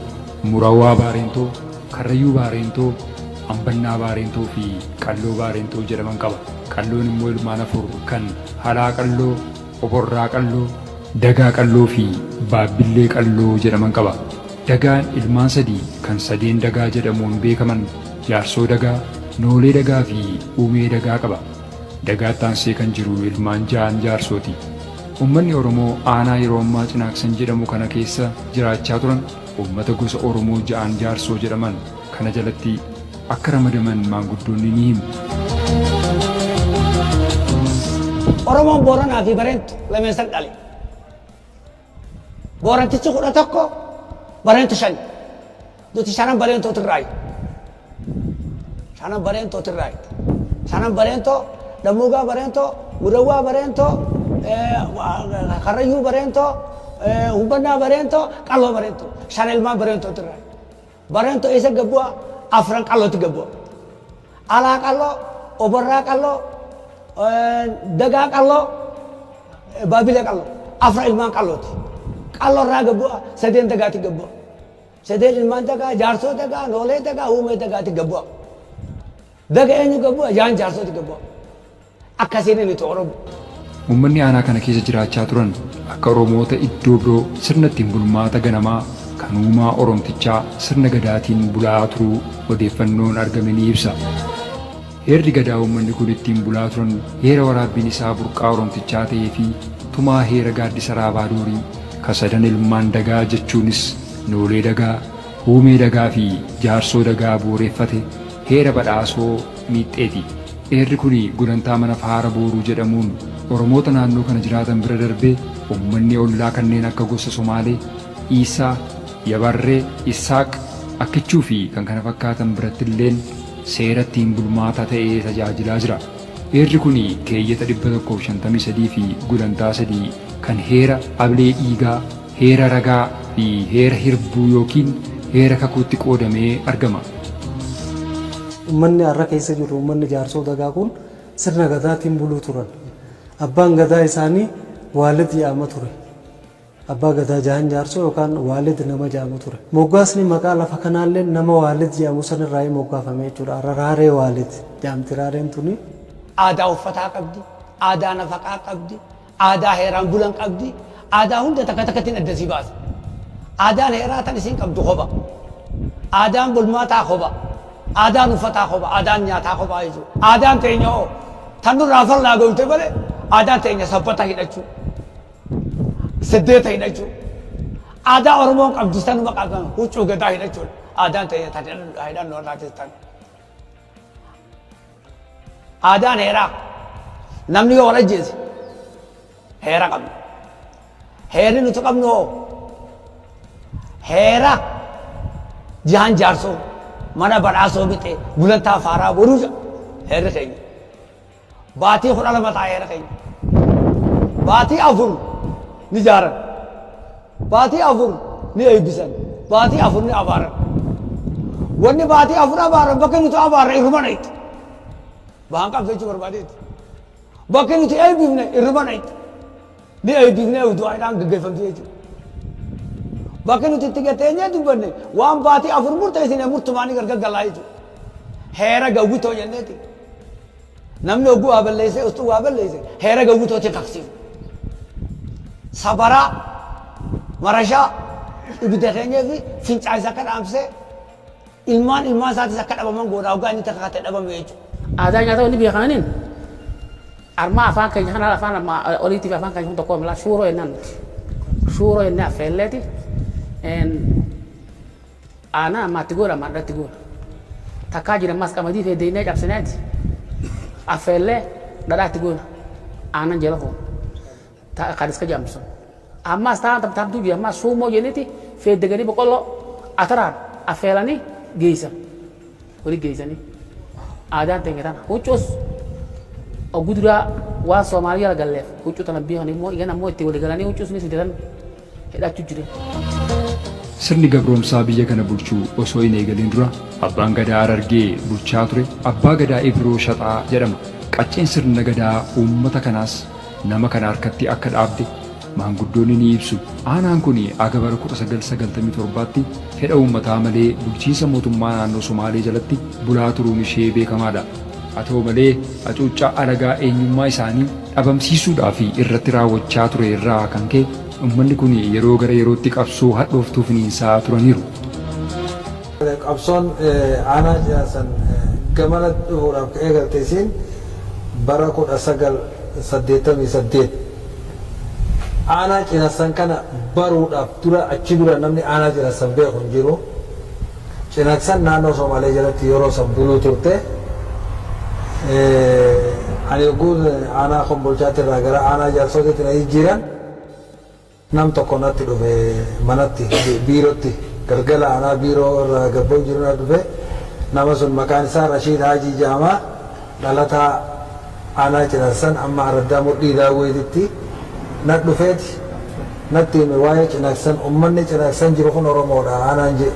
[SPEAKER 4] Murawwaa Baarentoo, Karrayyuu Baarentoo, Ambannaa Baarentoo fi Qalloo Baarentoo jedhaman qaba. Qalloon immoo ilmaan afur kan Halaa Qalloo, Oborraa Qalloo, Dagaa Qalloo fi Baabbillee Qalloo jedhaman qaba. Dagaan ilmaan sadii kan Sadeen Dagaa jedhamuun beekaman Jaarsoo Dagaa, Noolee Dagaa fi Uumee Dagaa qaba. Dagaatti aansee kan jiru ilmaan ja'an Jaarsooti. Uummanni Oromoo aanaa yeroo ammaa Cinaaksan jedhamu kana keessa jiraachaa turan uummata gosa Oromoo ja'an Jaarsoo jedhaman kana jalatti akka ramadaman maanguddoonni ni himu.
[SPEAKER 5] Oromoon Booranaa fi Bareentu lameensan dhale. Boorantichi 11, Bareentu 5. Nuti shanan Bareentootirraayi. Shanan Bareentootirraayi. Shanan Bareentoo, Dammuugaa Bareentoo, Mudawwaa Bareentoo, Karrayyuu Bareentoo, Humbannaa Bareentoo, Qalloo Bareentoo. Shan ilmaan Bareentootirraayi. Bareentoo eessa gabbu'a? Afran Qallootti gabbu'a. Alaa Qalloo, Oborraa Qalloo, Dagaa Qalloo, Baabilee Qalloo. Afran ilmaan Qallooti. Qalloo irraa gabbu'a, sadeen Dagaatti gabbu'a. Sadeen ilmaan Dagaa, Jaarsoo Dagaa, Noolee Dagaa, Uumee Dagaatti gabbu'a. Daga eenyu gabbu'a? Jaan Jaarsooti gabbu'a. Akkasiin inni Oromo.
[SPEAKER 4] Uummanni aanaa kana keessa jiraachaa turan akka Oromoota iddoo biroo sirna ittiin bulmaata ganamaa kan uumaa Oromtichaa sirna Gadaatiin bulaa turuu odeeffannoon argame ni ibsa. Heerri Gadaa uummanni kun ittiin bulaa turan heera waraabbiin isaa burqaa Oromtichaa ta'ee fi tumaa heera gaaddisa Raabaa Doorii ka sadan ilmaan Dagaa jechuunis Noolee Dagaa, Uumee Dagaa fi Jaarsoo Dagaa bu'ureeffate heera Badhaasoo Miixxeeti. Heerri kuni gulantaa mana Faara Booruu jedhamuun Oromoota naannoo kana jiraatan bira darbee uummanni ollaa kanneen akka gosa Somaalee, Iisaa, Yabarree, Issaaq, Akkichuu fi kkf birattilleen seera ittiin bulmaataa ta'ee tajaajilaa jira. Heerri kuni keeyyata 153 fi gulantaa 3 kan heera Ablee Dhiigaa, heera Ragaa fi heera Hirbuu ykn heera Kakuutti qoodamee argama.
[SPEAKER 6] Uummanni har'a keessa jirru uummanni Jaarsoo Dagaa kun sirna Gadaatiin buluu turan. Abbaan Gadaa isaanii Waalid jedhama ture. Abbaa Gadaa Jahan Jaarsoo yookaan Waalid nama jedhamu ture. Moggaasni maqaa lafa kanaallee nama Waalid jedhamu sanirraa moggaafame jechuudha. Har'a Raaree Waalid jedhamti Raareen tuni.
[SPEAKER 5] Aadaa uffataa qabdi, aadaa nafaqaa qabdi, aadaa heeraan bulan qabdi, aadaa hunda takka takkattiin adda sii baasa. Aadaan heeraa tan isiin qabdu kopha. Aadaan bulmaataa kopha. Aadaan uffataa kopha. Aadaan nyaataa kophaa jechuudha. Aadaan teenya hoo tan nurraa fallaagoyte malee aadaan teenya sabbata hidhachuu. Seddeeta hidhachuu. Aadaa Oromoon qabdu sanuma qabdan huccuu gadaa hidhachuudha. Aadaan teenya tan hidhannu irraatis tan. Aadaan heeraa namni yoo wal ajjeese heera qabna. Heerri nuti qabnu hoo heera Jahan Jaarsoo mana Badhaasoo Bixee gulantaa Faaraa Boruu jedha heerri keenya. Baatii 12 ta'a heera keenya. Baatii 4 ni jaaran. Baatii 4 ni eebbisan. Baatii 4 ni abaaran. Wanni baatii 4 abaaran bakka nuti abaarre irruma dhayxi. Bahan qabdu jechuu barbaadeeti. Bakki nuti eebbifne irruma dhayxi. Ni eebbifne du'aadhaan gaggeeffamti jechuudha. Bakki nuti itti gateenyee dubbanne waan baatii 4 murteessine murtumaanii gargar galaa jechuudha. Heera gawwitoo jenneeti. Namni hogguu waa balleessee ustuu waa balleesse heera gawwitootiin kaksiifu. Sabaraa, marashaa, ibidda keenyee fi fincaan isa akka dhaamsee ilmaan ilmaan isaatis akka dhabaman goona hoggaa inni takka dhabame jechuudha.
[SPEAKER 7] Aadaa nyaataa wanni beekamaniin armaa afaan keenya kana afaan armaa oliitii fi afaan keenya kun tokko mila shuuroo jennaan nuti. Shuuroo jennee affeelleeti. Aanaa ammaa itti goona ammaa irratti goona. Takkaa jira ammas qamadii feedeynee cabsineeti affeellee. Dhadhaa itti goona. Aannan jala foon. Kan iska jedhamtu sun. Ammas taan tamtuu jira. Ammas suumoo jenniiti feeddaganii boqqolloo ataraan affeelanii geessan. Wali geessanii. Aadaan teenya tana. Huccuus oggu duraa waan Soomaalii jala galleef huccuu tana beekan immoo igan ammoo itti walii galanii huccuu sunis fidatan hidhachuu jiran.
[SPEAKER 4] Sirni gabroomsaa biyya kana bulchuu osoo hin eegalin dura Abbaan Gadaa Harargee bulchaa ture Abbaa Gadaa Ibroo Shaxaa jedhama. Qacceen sirna Gadaa uummata kanaas nama kana harkatti akka dhaabde maanguddoonni ni ibsu. Aanaan kuni aga bara 1997tti fedha uummataa malee bulchiinsa mootummaa naannoo Somaalee jalatti bulaa turuun ishee beekamaadha. Haa ta'u malee hacuuccaa alagaa eenyummaa isaanii dhabamsiisuudhaaf irratti raawwachaa ture irraa kan ka'e uummanni kuni yeroo gara yerootti qabsoo hadhooftuu finiinsaa turaniiru.
[SPEAKER 8] Qabsoon aanaa Cinaasan gamana dhufuudhaaf ka eegalte isiin bara 1988. Aanaa Cinassan kana baruudhaaf dura achi dura namni aanaa Cinassan beeku hin jiru. Cinaksan naannoo Somaalee jalatti yeroo san buluu turte. Ani yogguu aanaa Kombolchaatti irraa gara aanaa Jaarsootitti na jijjiiran nam tokko natti dhufe manatti biirotti galgala aanaa biiroo irraa gabboo jiru na dhufe. Nama sun maqaan isaa Rashiid Haajii jedhama. Dhalataa aanaa Cinaksan amma araddaa Mudhii Daawweetitti na dhufeeti natti hime waa'ee Cinaksan. Ummanni Cinaksan jiru kun Oromoodha aanaan jedhe.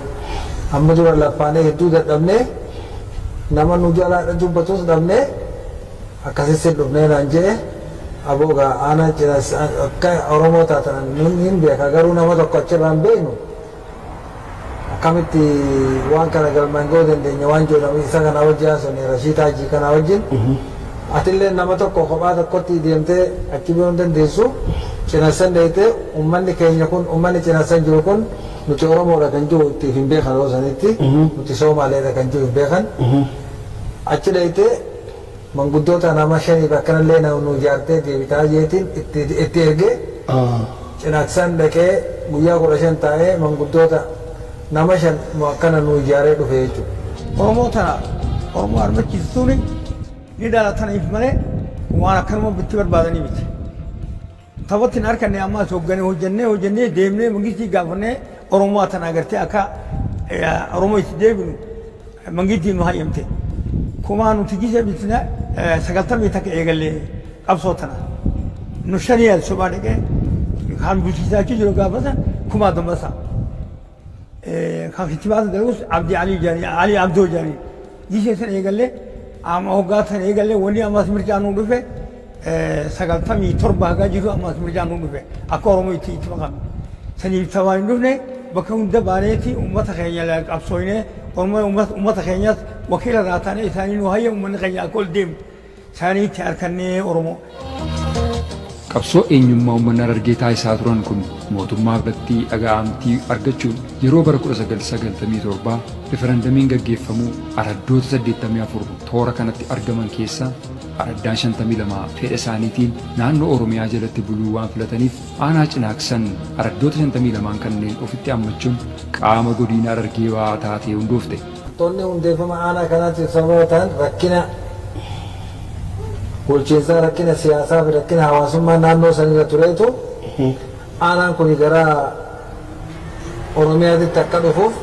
[SPEAKER 8] Amma dura laffaanee hedduu dadhabnee nama nu jalaa dubbatus dhabnee akkasitti dhufnee naan jedhe. Aboo gaa aanaa Cinaksan akka Oromoo taatan hin beeka, garuu nama tokko achirraa hin beeknu, akkamitti waan kana galmaan ga'uu dandeenya waan jedhamu isa kanaa wajjin haasofne, Rashiid Haajii kanaa wajjin. Atillee nama tokko kophaa tokkotti deemtee achi ba'uu hin dandeessu. Cinaksan dheeytee ummanni keenya kun, ummanni Cinaksan jiru kun nuti Oromoodha kan jiru ittiif hin beekan, yeroo sanitti nuti Soomaaleedha kan jiru hin beekan. Achi dheeytee manguddoota nama shaniif akkanallee nu ijaartee deebitaa jeetiin itti ergee. Cinaksan dhaqee guyyaa 15 taa'ee manguddoota nama shan akkana nu ijaaree dhufe jechuudha.
[SPEAKER 9] Oromoo tana Oromoo armachiistuun ni dhalataniif malee waan akkanuma bitti barbaadanii miti. Taphatti hin harkanne ammas hoggane hojjennee hojjennee deemnee mangistii gaafannee Oromoo tana agartee akka Oromoo itti deebinu mangistiin nu hayyamte. Kumaa nuti gise bitna 91 eegalle qabsoo tana. Nu shanii al sobaa dhaqee kan bulchiisaa jiru gaafata Kumaa Dambasaa. Kan kittibaata dalagus Abdii Alii jedhanii, Alii Abdoo jedhanii. Gisee san eegallee amma hoggaa san eegallee wanni ammas mircaa nu dhufe 97 hagaa jiru ammas mircaa nu dhufe akka Oromoo itti itti maqame. Saniif tabaan hin dhufne, bakka hunda baaneeti uummata keenya qabsooynee Oromoo uummata keenyas wakiila irraa taanee isaanii nu hayya uummanni keenya akka ol deemu isaanii itti harkannee Oromoo.
[SPEAKER 4] Qabsoo eenyummaa uummanni Harargee taasisaa turan kun mootummaa biratti dhaga'amtii argachuun yeroo bara 1997 rifarandamiin gaggeeffamu araddoota 84 toora kanatti argaman keessaa araddaan 52 fedha isaaniitiin naannoo Oromiyaa jalatti buluu waan filataniif aanaa Cinaaksan araddoota 52 kanneen ofitti hammachuun qaama godina Harargee Bahaa taatee hundoofte.
[SPEAKER 8] Wantoonni hundeeffama aanaa kanaatiif sababa ta'an rakkina bulchiinsaa, rakkina siyaasaa fi rakkina hawaasummaa naannoo sanirra tureetu aanaan kun gara Oromiyaatitti akka dhufuuf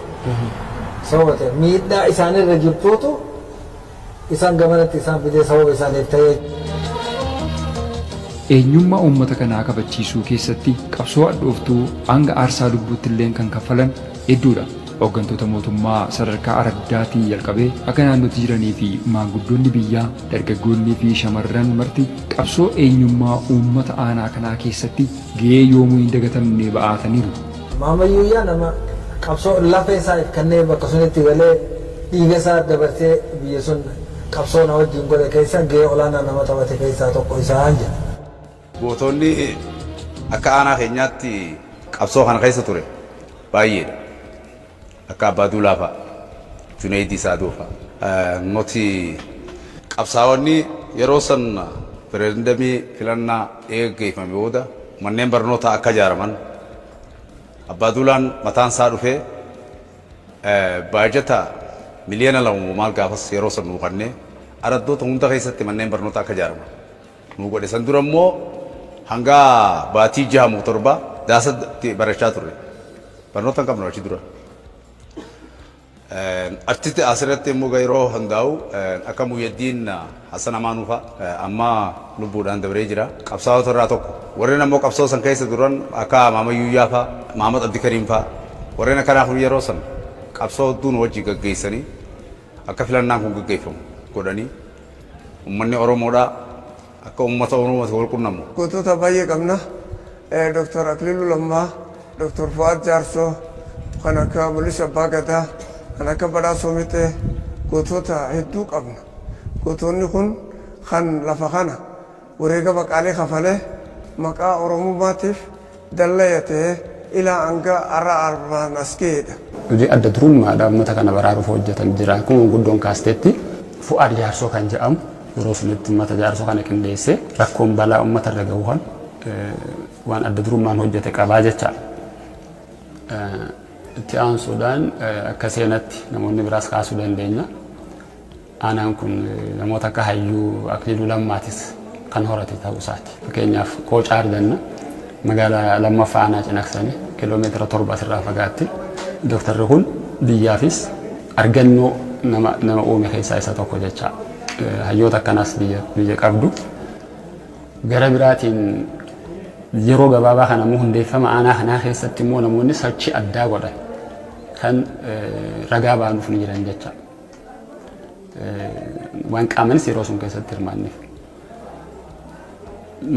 [SPEAKER 8] sababa ta'e. Miidhaa isaanirra jirtuutu isaan gamanatti isaan fidee sababa isaaniif ta'ee.
[SPEAKER 4] Eenyummaa uummata kanaa kabachiisuu keessatti qabsoo hadhooftuu hanga aarsaa lubbuutti illeen kan kaffalan hedduudha. Hooggantoota mootummaa sadarkaa araddaatii jalqabee akka naannootti jiranii fi maanguddoonni biyyaa, dargaggoonnii fi shamarran marti qabsoo eenyummaa uummata aanaa kanaa keessatti gahee yoomuu hin dagatamne ba'aataniiru.
[SPEAKER 8] Maamayyuuyyaa nama qabsoo lafee isaa if kennee bakka sunitti galee dhiiga isaa dabarsee biyya sun qabsoo na wajjin godhe keessa gahee olaanaa nama taphate keessaa tokko isaan jedha.
[SPEAKER 10] Gootonni akka aanaa keenyaatti qabsoo kana keessa ture baay'eedha. Akka Abbaa Duulaa fa'a, Junaydii Saadoo fa'a. Nuti qabsaa'onni yeroo san rifereendamii filannaa eeggeeffame booda manneen barnootaa akka ijaaraman Abbaa Duulaan mataan isaa dhufee baajata 2 miliyoona maal gaafas yeroo san nuu kennee araddoota hunda keessatti manneen barnootaa akka ijaaraman. nu godhe. San dura immoo hanga baatii jaha moo torba daasatti barachaa turre. Barnoota hin qabnu achi dura. Achitti asirratti immoo yeroo hundaa'u akka Muyyaddiin Hassan Amaanuu fa'a amma lubbuudhaan dabree jira. Qabsaa'ota irraa tokko. Warreen ammoo qabsoo san keessa duran akka Maama Yuuyyaa fa'a, Mahamad Abdikariim fa'a. Warreen akkanaa kun yeroo san qabsoo hedduu nu wajjin gaggeessanii akka filannaan kun gaggeeffamu godhanii ummanni Oromoodhaa akka ummata Oromooti wal qunnamu.
[SPEAKER 11] Gootota baay'ee qabna. Dr. Akililuu Lammaa, Dr. Fu'aad Jaarsoo, kan akka Mul'isa Abbaa Gadaa, kan akka Badhaasoo Mixee gootota hedduu qabna. Gootonni kun kan lafa kana wareegama qaalii kafalee maqaa Oromummaatiif dallaya ta'ee ilaa hanga har'a armaan as ga'eedha.
[SPEAKER 12] Hojii adda durummaadhaan uummata kana baraaruuf hojjetan jira. Akkuma gurguddoon kaasteetti Fu'aad Jaarsoo kan jedhamu yeroo sunitti uummata Jaarsoo kana qindeessee rakkoon balaa uummata irra gahu kan waan adda durummaan hojjete qabaa jecha. Itti aansuudhaan akka seenatti namoonni biraas kaasuu dandeenya. Aanaan kun namoota akka Hayyuu Akliiluu Lammaatis kan horate ta'uu isaati. Fakkeenyaaf Qoocaar jenna. Magaalaa lammaffaa aanaa Cinaksanii kiiloomeetira 7 asirraa fagaatti. Dooktarri kun biyyaafis argannoo nama nama uume keessaa isa tokko jecha. Hayyoota akkanaas biyya biyya qabdu. Gara biraatiin yeroo gabaabaa kana immoo hundeeffama aanaa kanaa keessatti immoo namoonni sochii addaa godhan kan ragaa baanuuf ni jiran jecha. Waan qaamanis yeroo sun keessatti hirmaanneef.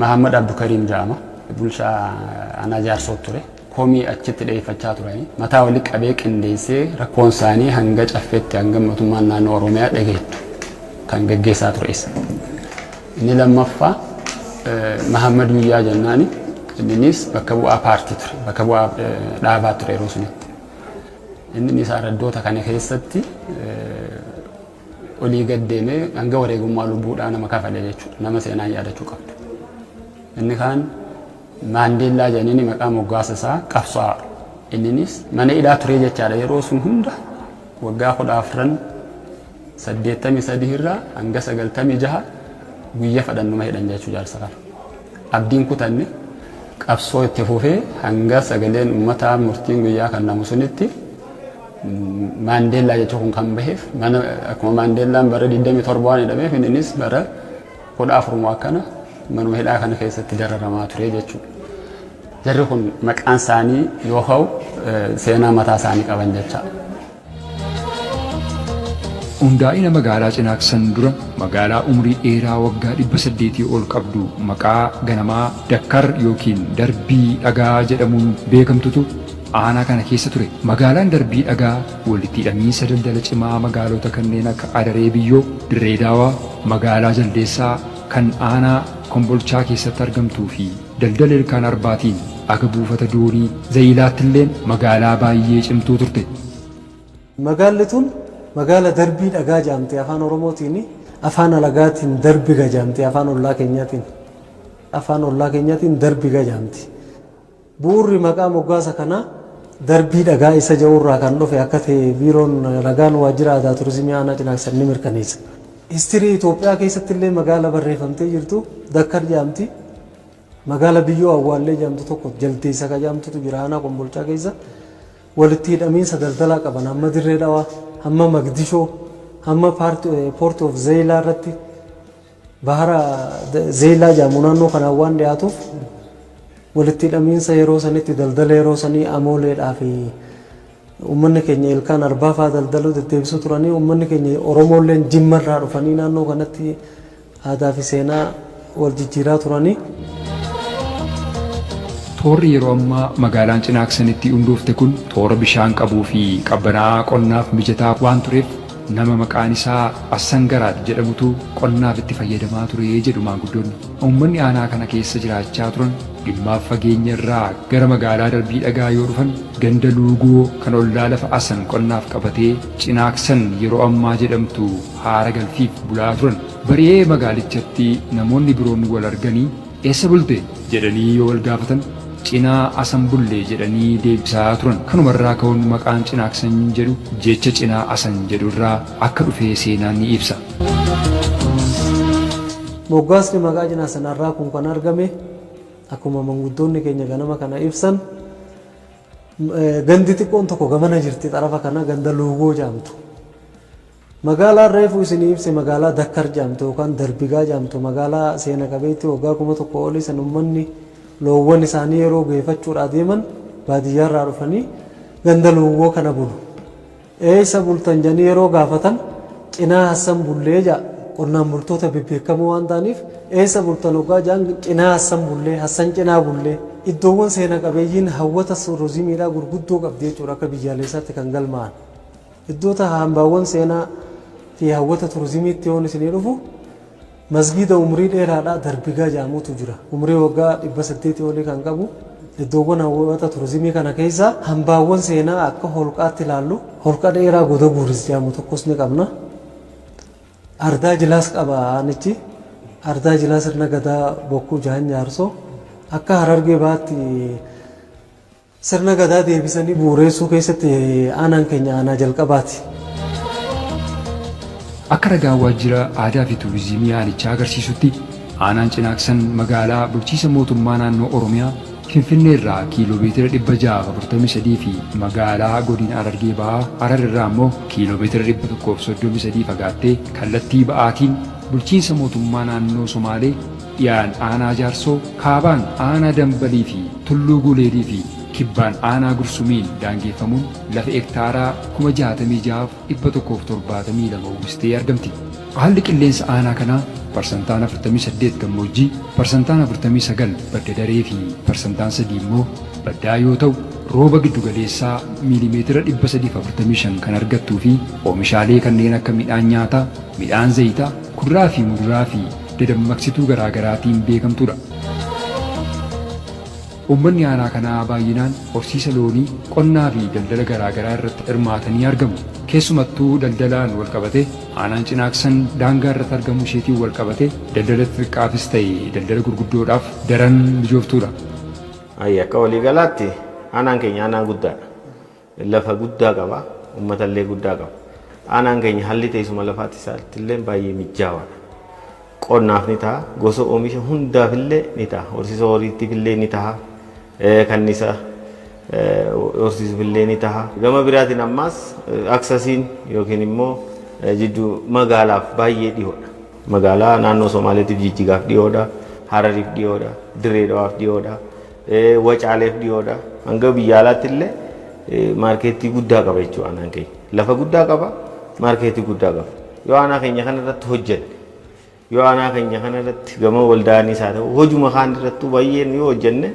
[SPEAKER 12] Mahammad Abdukariim jedhama. Bulchaa aanaa Jaarsoo ture. Komii achitti dhiyeeffachaa turanii mataa wali qabee qindeessee rakkoon isaanii hanga caffeetti hanga mootummaan naannoo Oromiyaa dhageettu kan gaggeessaa ture isa. Inni lammaffaa Mahammad Guyyaa jennaani inninis bakka bu'aa paartii ture bakka bu'aa dhaabaa ture yeroo sunitti. Inni isaa raddoota kana keessatti olii gad deemee hanga wareegummaa lubbuudhaa nama kafale jechuudha. Nama seenaan yaadachuu qabdu. Inni kaan Maandeellaa jedhaniini maqaa moggaasa isaa qabsaa'aadha. Inninis mana hidhaa turee jechaadha yeroo sun hunda waggaa 14 83 irraa hanga 96 guyya fadhan numa hidhan jechuu jaarsa kana. Abdiin kutanne qabsoo itti fufee hanga sagaleen uummataa murtiin guyyaa kennamu sunitti Maandeellaa jechuun kun kan baheef mana akkuma Maandeellaan bara 27 waan hidhameef innis bara 14 moo akkana manuma hidhaa kana keessatti dararamaa ture jechuudha. Jarri kun maqaan isaanii yoo ka'u seenaa mataa isaanii qaban jecha.
[SPEAKER 4] Hundaa'ina magaalaa Cinaaksan dura magaalaa umurii dheeraa waggaa 800 ol qabdu maqaa ganamaa Dakkar ykn Darbii Dhagaa jedhamuun beekamtutu aanaa kana keessa ture. Magaalaan Darbii Dhagaa walitti hidhamiinsa daldala cimaa magaalota kanneen akka Adaree Biyyoo, Dirree Daawaa, magaalaa Jaldeessaa kan aanaa Kombolchaa keessatti argamtuu fi daldala ilkaan arbaatiin aga buufata doonii Zayilaattilleen magaalaa baayyee cimtuu turte.
[SPEAKER 6] Magaalli tun magaala Darbii Dhagaa jedhamti afaan Oromootiin, afaan alagaatiin Darbiga jedhamti afaan ollaa keenyaatiin. Afaan ollaa keenyaatiin Darbiga jedhamti. Bu'uurri maqaa moggaasa kanaa Darbii Dhagaa isa jedhurraa kan dhufe akka ta'e biiroon ragaan waajjira aadaa turizimii aanaa Cinaaksan ni mirkaneessa. Histirii Itoophiyaa keessatti illee magaala barreeffamtee jirtu Dakkar jedhamti. Magaala Biyyoo Awwaallee jedhamtu tokko Jaldeessa ka jedhamtutu jira aanaa Kombolchaa keessa. Walitti hidhamiinsa daldalaa qaban hamma Dirree Dhawaa, hamma Magdishoo, hamma Port of Zeeyilaa irratti bahara Zeeyilaa jedhamu naannoo kanaan waan dhiyaatuuf walitti hidhamiinsa yeroo sanitti daldala yeroo sanii amooleedhaa fi uummanni keenya ilkaan arbaa fa'aa daldaluu deddeebisuu turanii uummanni keenya Oromoolleen Jimmarraa dhufanii naannoo kanatti aadaa fi seenaa wal jijjiiraa turanii.
[SPEAKER 4] Toorri yeroo ammaa magaalaan Cinaaksan itti hundoofte kun toora bishaan qabuu fi qabbanaa'aa qonnaaf mijataa waan tureef nama maqaan isaa Assan Garaad jedhamutu qonnaaf itti fayyadamaa ture jedhu maanguddoonni. Uummanni aanaa kana keessa jiraachaa turan dhimmaaf fageenya irraa gara magaalaa Darbii Dhagaa yoo dhufan ganda Luugoo kan ollaa lafa Asan qonnaaf qabatee Cinaaksan yeroo ammaa jedhamtu haara galfiif bulaa turan. Bari'ee magaalichatti namoonni biroon wal arganii eessa bulte? jedhanii yoo wal gaafatan cinaa Asan bulle jedhanii deebisaa turan. Kanumarraa ka'uun maqaan Cinaaksan jedhu jecha cinaa Asan jedhu irraa akka dhufe seenaan ni ibsa.
[SPEAKER 6] Moggaasni maqaa Cinaaksan har'aa kun kan argame akkuma manguddoonni keenya ganama kana ibsan gandi xiqqoon tokko gamana jirti xarafa kana ganda Luugoo jedhamtu. Magaalaan reefu isinii ibse magaalaa Dakkar jedhamtu yookaan Darbigaa jedhamtu magaalaa seena qabeettii waggaa 1000 olii san ummanni loowwan isaanii yeroo geeffachuudhaa deeman baadiyyaarraa dhufanii ganda Luugoo kana bulu. Eessa bultan jedhanii yeroo gaafatan Cinaa Hassan bullee jedha. Qonnaan bultoota bebbeekamoo waan ta'aniif eessa bultan hoggaa jedhan Cinaa Hassan bullee, Hassan cinaa bullee. Iddoowwan seena qabeeyyiin hawwata turizimiidhaa gurguddoo qabdi jechuudha akka biyyaalessaatti kan galmaa'an. Iddoota hambaawwan seenaa fi hawwata turizimiitti yoon isinii dhufu masgiida umrii dheeraadhaa Darbigaa jedhamutu jira. Umrii waggaa 800 olii kan qabu iddoowwan hawwata turizimii kana keessaa hambaawwan seenaa akka holqaatti ilaallu holqa dheeraa Goda Guuris jedhamu tokkos ni qabna. Ardaa jilaas qaba aanichi. Ardaa jilaa sirna gadaa Bokkuu Jahan Jaarsoo akka Harargee Bahaatti Sirna Gadaa deebisanii bu'ureessuu keessatti aanaan keenya aanaa jalqabaati.
[SPEAKER 4] Akka ragaan Waajjira Aadaa fi Tuurizimii aanichaa agarsiisutti, aanaan Cinaaksan magaalaa bulchiisa mootummaa naannoo Oromiyaa, Finfinnee irraa kiiloo meetira 643 fi magaalaa godina Harargee Bahaa Harar irraa immoo kiiloo meetira 133 fagaattee kallattii ba'aatiin bulchiinsa mootummaa naannoo Somaalee Dhiyaan Aanaa Jaarsoo, Kaabaan Aanaa Dambalii fi Tulluu Guuleedii fi Kibbaan Aanaa Gursumiin daangeeffamuun lafa hektaaraa 66,172 uwwistee argamti. Haalli qilleensa aanaa kanaa parsantaan 48 gammoojjii, parsantaan 49 badda daree fi parsantaan 3 immoo baddaa yoo ta'u, rooba giddu galeessaa miilimeetira 345 kan argattuu fi oomishaalee kanneen akka midhaan nyaataa, midhaan zayitaa, kuduraa fi muduraa fi dadammaqsituu garaa garaatiin beekamtuudha. Uummanni aanaa kanaa baay'inaan horsiisa loonii, qonnaa fi daldala garaa garaa irratti hirmaatanii argamu. Keessumattuu daldalaan walqabatee aanaan Cinaaksan daangaa irratti argamuu isheetiin walqabatee daldala xixiqqaafis ta'e daldala gurguddoodhaaf daran mijooftuudha.
[SPEAKER 13] Ayi akka waliigalaatti aanaan keenya aanaa guddaadha. Lafa guddaa qaba, uummatallee guddaa qaba. Aanaan keenya haalli teessuma lafaatti isaatti baay'ee mijjaawaadha. Qonnaaf ni ta'a, gosa oomisha hundaaf illee ni ta'a, horsiisa horiitiif illee ni ta'a, kannisa horsiisuuf illee ni ta'a. Gama biraatiin ammaas accessiin yookiin immoo jidduu magaalaaf baay'ee dhiyoodha. Magaalaa naannoo Somaaleetiif Jijjigaaf dhiyoodha, Harariif dhiyoodha, Dirree Dhawaaf dhiyoodha, Wacaaleef dhiyoodha. Hanga biyya alaatti illee maarkeettii guddaa qaba jechuudha aanaan keenya. Lafa guddaa qaba, maarkeettii guddaa qaba. Yoo aanaa keenya kana irratti hojjenne, yoo aanaa keenya kana irratti gama waldaanis haa ta'u, hojuma kaan irrattuu baay'een yoo hojjenne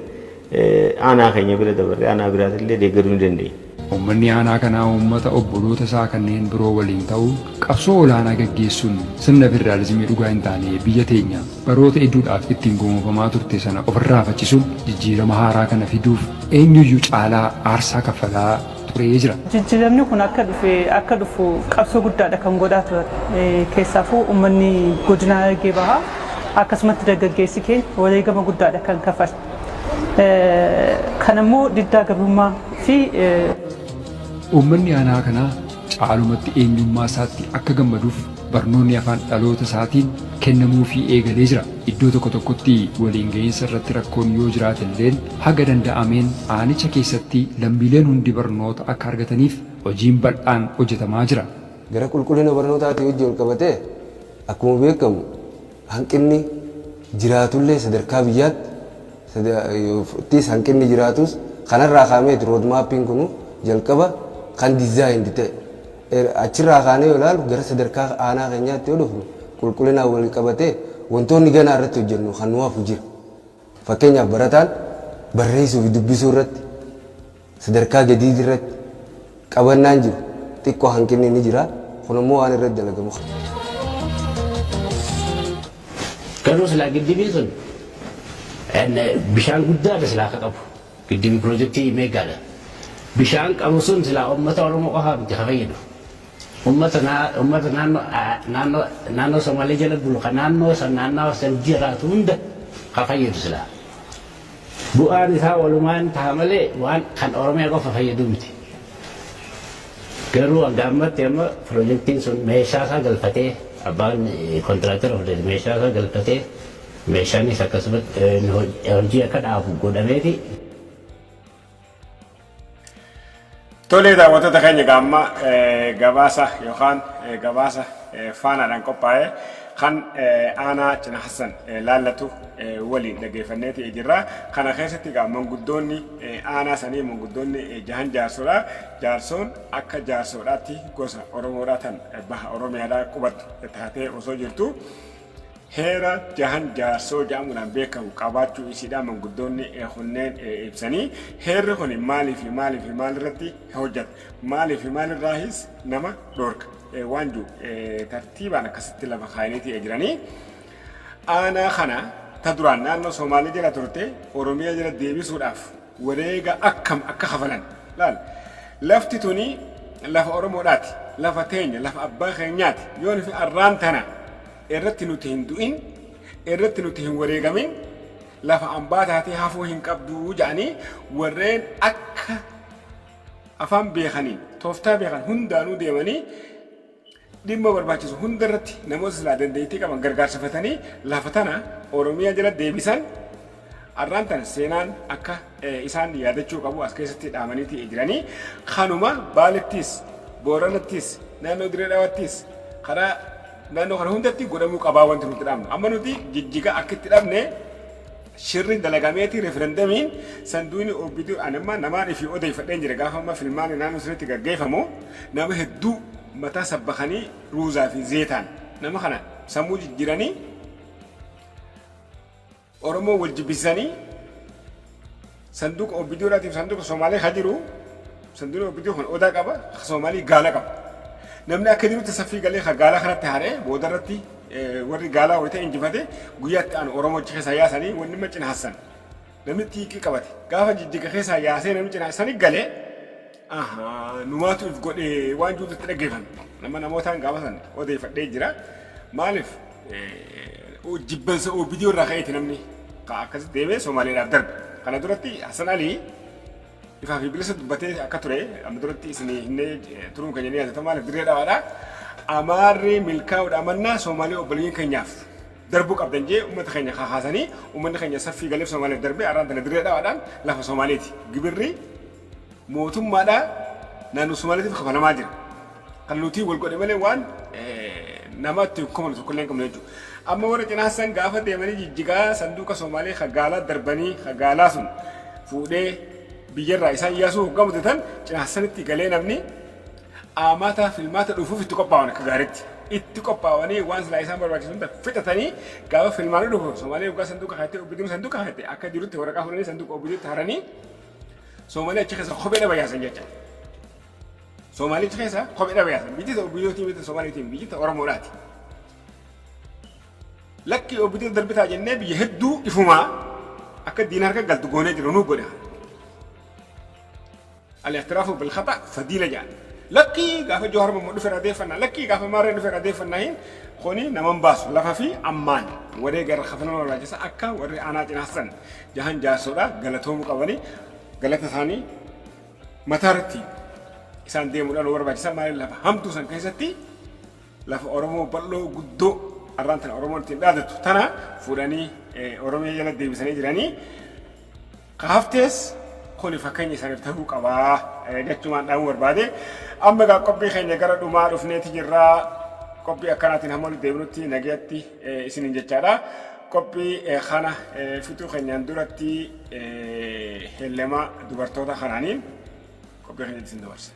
[SPEAKER 13] aanaa keenya bira dabarree aanaa biraatti illee deeggaruu ni dandeenya.
[SPEAKER 4] Uummanni aanaa kanaa uummata obboloota isaa kanneen biroo waliin ta'uun qabsoo olaanaa gaggeessuun sirna federaalizimii dhugaa hin taane biyya teenya baroota hedduudhaaf ittiin gowwoomfamaa turte sana ofirraa faccisuun jijjiirama haaraa kana fiduuf eenyuyyuu caalaa aarsaa kaffalaa turee jira.
[SPEAKER 14] Jijjiiramni kun akka dhufe akka dhufu qabsoo guddaadha kan godhaa turan. Keessaafuu uummanni godina Harargee Bahaa akkasumatti dargaggeessi keenya wareegama guddaadha kan kafale. Kan immoo diddaa gabrummaa fi.
[SPEAKER 4] Uummanni aanaa kanaa caalumatti eenyummaa isaatti akka gammaduuf barnoonni afaan dhaloota isaatiin kennamuufii eegalee jira. Iddoo tokko tokkotti waliin ga'iinsa irratti rakkoon yoo jiraatelleen haga danda'ameen aanicha keessatti lammiileen hundi barnoota akka argataniif hojiin bal'aan hojjetamaa jira.
[SPEAKER 15] Gara qulqullina barnootaatii wajjin walqabatee akkuma beekamu hanqinni jiraatullee sadarkaa biyyaatti ttis hanqinni jiraatus kanarraa ka'ameeti road mapping kunu jalqaba kan designed ta'e. Achirraa kaanee yoo ilaalu gara sadarkaa aanaa keenyaatti yoo dhufnu qulqullinaan wal qabatee wantoonni ganaa irratti hojjennu kan nu hafu jira. Fakkeenyaaf barataan barreessuu fi dubbisuu irratti sadarkaa gadii irratti qabannaan jiru xiqqoo hanqinni ni jira. Kun ammoo waan irratti dalagamu.
[SPEAKER 16] Garuu silaa giddibiin sun bishaan guddaadha silaa akka qabu. Giddibi pirojektii meegaadha. Bishaan qabu sun silaa uummata Oromoo qofaa miti ka fayyadu. Uummata uummata naannoo naannoo naannoo Somaalee jala bulu ka naannoo san naannawa san jiraatu hunda ka fayyadu silaa. Bu'aan isaa walumaan taha malee waan kan Oromiyaa qofa fayyadu miti. Garuu hanga ammatti amma pirojektiin sun meeshaa isaa galfatee Abbaan kontiraaktara fudhate meeshaa isaa galfatee meeshaanis akkasumatti hojii akka dhaabu godhameeti.
[SPEAKER 1] Tolee daawwattoota keenya egaa amma gabaasa yookaan gabaasa faanaadhaan qophaa'e kan aanaa Cina Hassan laallatu waliin dhaggeeffanneeti jirra. Kana keessatti egaa manguddoonni aanaa sanii manguddoonni jahan jaarsoodha. Jaarsoon akka jaarsoodhaatti gosa Oromoodhaa tan baha Oromiyaadhaa qubattu taatee osoo jirtu Heera Jahan Jaarsoo jedhamuudhaan beekamu qabaachuu isiidhaa manguddoonni kunneen ibsanii, heerri kuni maalii fi maalii fi maalirratti hojjata, maalii fi maalirraahis nama dhoorka waan jiru tartiibaan akkasitti lafa kaayaniiti jiranii. Aanaa kana ta duraan naannoo Somaalee jala turte Oromiyaa jala deebisuudhaaf wareega akkam akka kafalan laal. Lafti tuni lafa Oromoodhaati, lafa teenya, lafa abbaa keenyaati. Yoo nufi arraan tana irratti nuti hin du'in, irratti nuti hin wareegamin, lafa ambaa taatee hafuu hin qabdu jedhanii warreen akka afaan beekaniin, tooftaa beekan hundaanuu deemanii dhimma barbaachisu hunda irratti namoota silaa dandeettii qaban gargaarsifatanii lafa tana Oromiyaa jala deebisan. Arraan tana seenaan akka isaan yaadachuu qabu as keessatti dhaamaniiti jiranii. Kanuma Baalettis, Booranattis, naannoo Dirree Dhawaattis, karaa naannoo kana hundatti godhamuu qabaa wanti nuti dhaamnu. Amma nuti Jijjiga akka itti dhabne shirri dalagameeti referendamiin sanduuqni OBD ani amma namaan ifii odeeffadheen jira. Gaafa amma filmaanni naannoo sanitti gaggeeffamu nama hedduu mataa sabbakanii ruuzaa fi zeetaan nama kana sammuu jijjiiranii Oromoo wal jibbisisanii sanduuqa OBD-dhaatiif sanduuqa Somaalee ka jiru, sanduuqni OBD kun odaa qaba, ka Somaalii gaala qaba. Namni akka jirutti saffii galee ka gaala kanatti haree boodarratti warri gaalaa wayita injifate guyyaa itti aanu Oromoo achi keessaa yaasanii wanni ma cinaassan. Namni xiiqii qabate gaafa Jijjiga keessaa yaasee namni cinaassanii galee ahaa numaatu if godhee waan jirutu itti dhaggeeffame. Nama namootaan gaafa san odeeffadhee jira. Maaliif jibbansa OBD irraa ka'eeti namni akkasitti deemee Somaaleedhaaf darbe. Kana duratti Hassan Alii ifaa fi bilisa dubbatee akka ture amma duratti isin hinnee turuun keenya ni yaadatama. Maaliif Dirree Dhawaadha. Amaarri milkaa'uudha amannaa Somaalee obboleeyyan keenyaaf darbuu qabdan jee uummata keenya kakaasanii uummanni keenya saffii galeef Somaaleef darbee arraan tana Dirree Dhawaadhaan lafa Somaaleeti. Gibirri mootummaadhaa naannoo Somaaleetiif kafalamaa jira. Kan nuti wal godhe malee waan namatti hin komanu tokko illee hin qabnu jechuudha. Amma warra Cinaassan gaafa deemanii Jijjigaa sanduuqa Somaalee ka gaalaa darbanii ka gaalaa sun fuudhee biyyarraa isaan yaasuu hoggaa mudatan Cinaassanitti galee namni aamaata filmaata dhufuuf itti qophaa'an akka gaariitti. Itti qophaa'anii waan silaa isaan barbaachisu hunda fixatanii gaafa filmaanni dhufu Somaalee hoggaa sanduuqa kaa'attee OBD'n sanduuqa kaa'atte akka jirutti waraqaa fuudhanii sanduuqa OBD'tti haranii Somaalee achi keessa kophee dhaba yaasan jecha. Soomaalichi keessa kophee dhaba yaasan. Biyyi ta'u biyyootii miti Soomaaliitiin biyyi ta'u Oromoodhaati. Lakki obbitee darbitaa jennee biyya hedduu ifumaa akka diina harka galtu goonee jiru nu godha. Al-i'tiraafu bil khata fadiila jedhan. Lakkii gaafa Johaar Mohammad dhufe radeeffannaa, lakkii gaafa Maarree dhufe radeeffannaa hin kuni naman baasu lafa fi ammaan wareega irra kafalama barbaachisa. Akka warri aanaa Cinaassan jahan jaarsoodha galatoomuu qabanii galata isaanii mataa irratti isaan deemuudhaan nu barbaachisa. Maaliif lafa hamtuu san keessatti lafa Oromoo bal'oo guddoo arraan tana Oromoon ittiin dhaadatu tana fuudhanii Oromiyaa jala deebisanii jiranii. Ka haftees kuni fakkeenya isaaniif ta'uu qabaa jechumaan dhaamuu barbaade. Amma egaa qophii keenya gara dhumaa dhufneeti jirraa. Qophii akkanaatiin hamma walitti deebinutti nagayatti isiniin jechaadha. Qophii kana fixuu keenyaan duratti hellemaa dubartoota kanaaniin qophii keenya isin dabarsa.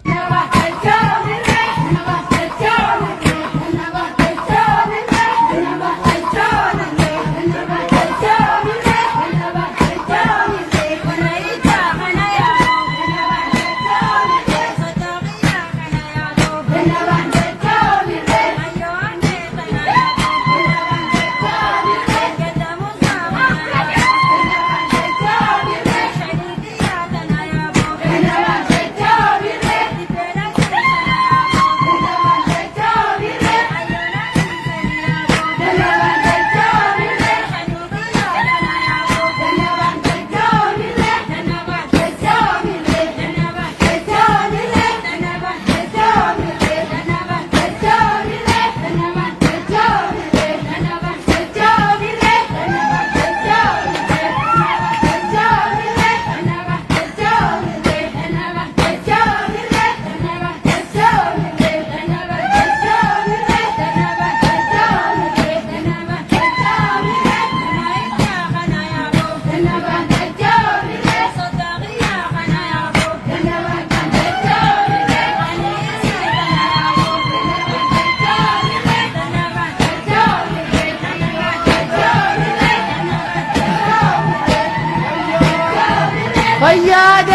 [SPEAKER 7] Fayyaa.